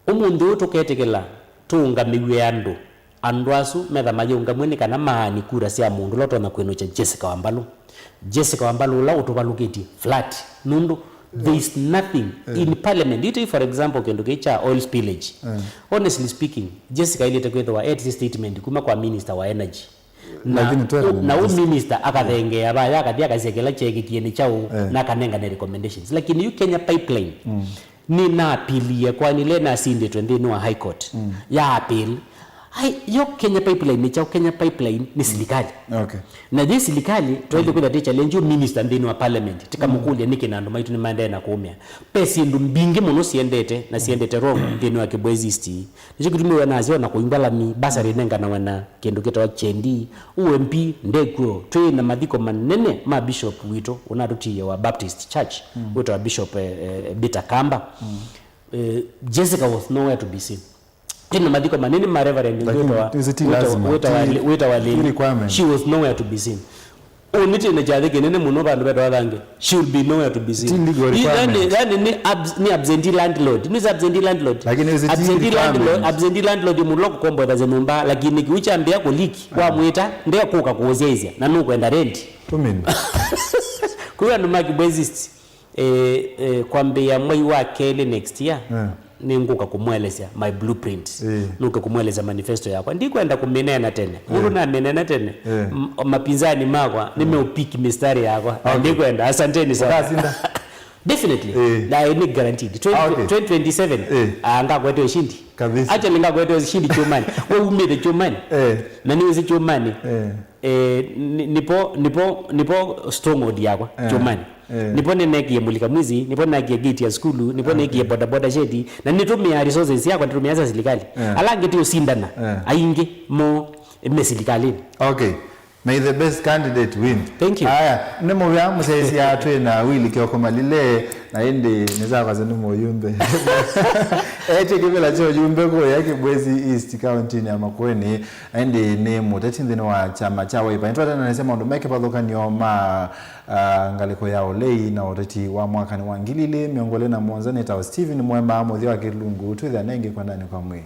ũmũnthĩ ũũ tũketĩkĩla tũũngamĩw'e andũ. Andũ asu metha mayĩũngamw'e nĩ kana maani kura sya mũndũ ũla ũtonya kwĩnũkya Jessica Wambalũ. Jessica Wambalũ ũla ũtũvalũkĩtye flat. Nũndũ there is nothing in parliament. You take, for example, kĩndũ kĩĩ kya oil spillage. Honestly speaking, Jessica ailĩte kwĩthĩwa etĩsye statement kuma kwa minister wa energy. Na, lakini twĩ na ũ minister akathengeea vaya, akathi akasya kĩla kyeekĩkie nĩ kyaũ, na akanengane recommendations. Lakini yu Kenya Pipeline, nĩnaapiliie kwani le nasindĩtwe nthĩnĩ wa High Court ya appeal. Ai, yo Kenya Pipeline nĩ kyaũ? Kenya Pipeline nĩ silikali. Okay. Na yĩ silikali, twaĩle kwĩtha tĩ challenge yu minister nthĩnĩ wa parliament, tĩkamũkũlya nĩkĩ na andũ maitũ nĩmaendee na kũũmĩa. Ve syĩndũ mbingĩ mũno siendete, na siendete wrong nthĩnĩ wa Kibwezi East. Nĩkyo kĩtumi wĩona asya ona kũingwa lami, bursary ĩnenganawe na kĩndũ kĩtawa chendi. Ũ M P ndekw'o, twĩ na mathiko manene ma bishop witũ ũnatũtiie wa Baptist Church, wĩtawa Bishop, eh, eh, Peter Kamba. Eh, Jessica was nowhere to be seen. Twĩ na mathiko manene ma Reverend ũngĩ wĩtawa, wĩtawa, wĩtawa Lily. She was nowhere to be seen. Ũnĩtĩ na kyathĩ kĩnene mũno vandũ vetawa Thange. She will be nowhere to be seen. Ti legal requirement. Yani, yani nĩ abs-, nĩ absentee landlord. Nĩ absentee landlord. Lakini is it absentee landlord, absentee landlord mũndũ wa kũkombothasya nyũmba, lakini kĩu kyambĩa kũliki, wamwĩta, ndekũka kũũsyaĩsya, na nũkwenda rent. Tũmini. Kwĩ andũ ma Kibwezi East, eh, eh, kwambĩĩa mwei wa kelĩ next year, nĩngũka kũmwelesya my blueprint. Nũke kũmwelesya manifesto yakwa. Ndikwenda kũmĩneena tene. Nũndũ namĩneena tene, m-, mapinzani makwa nĩmeũpick mistari yakwa. Na ndikwenda. Asanteni sana. Ũkasinda? Definitely. Na nĩ guaranteed. Twenty, twenty twenty-seven, ah, ngakwetwa ushindi. Kabisa. Actually, ngakwetwa ushindi Kyũmanĩ. We umĩte Kyũmanĩ. Na nĩwĩsĩ Kyũmanĩ. Eh, ni-, nipo, nipo, nipo stronghold yakwa, Kyũmanĩ. Nipo nĩnekie Mulika Mwizi, nipo nĩnekie gate ya sukulu, nipo nĩnekie boda boda shed, na nĩtũmĩaa resources yakwa, nĩtũmĩaa sya silikali. Ala angĩ ti ũsindana, aingĩ mo me silikalini. Okay. May the best candidate win. Thank you. Aya, nĩ mũvea mũsyaĩĩsya twĩ na Willy Kioko Malile, na ĩndĩ nĩsakwaza nĩ mũyumbe. Etie kĩvĩla kya ũyumbe kũya Kibwezi East kauntinĩ ya Makueni. Na ĩndĩ nĩ mũteti nthĩnĩ wa kyama kya Wiper. Nĩtwatananĩsya maũndũ me kĩvathũkany'o ma, ah, ngalĩko ya ũlei na ũteti wa mwakanĩ wa ngili ilĩ mĩongo ĩlĩ na mũonza. Nĩtawa Stephen Mwema, mũthya wa kĩlungu, twĩthĩane ĩngĩ kwendanĩ kwa mwĩĩ.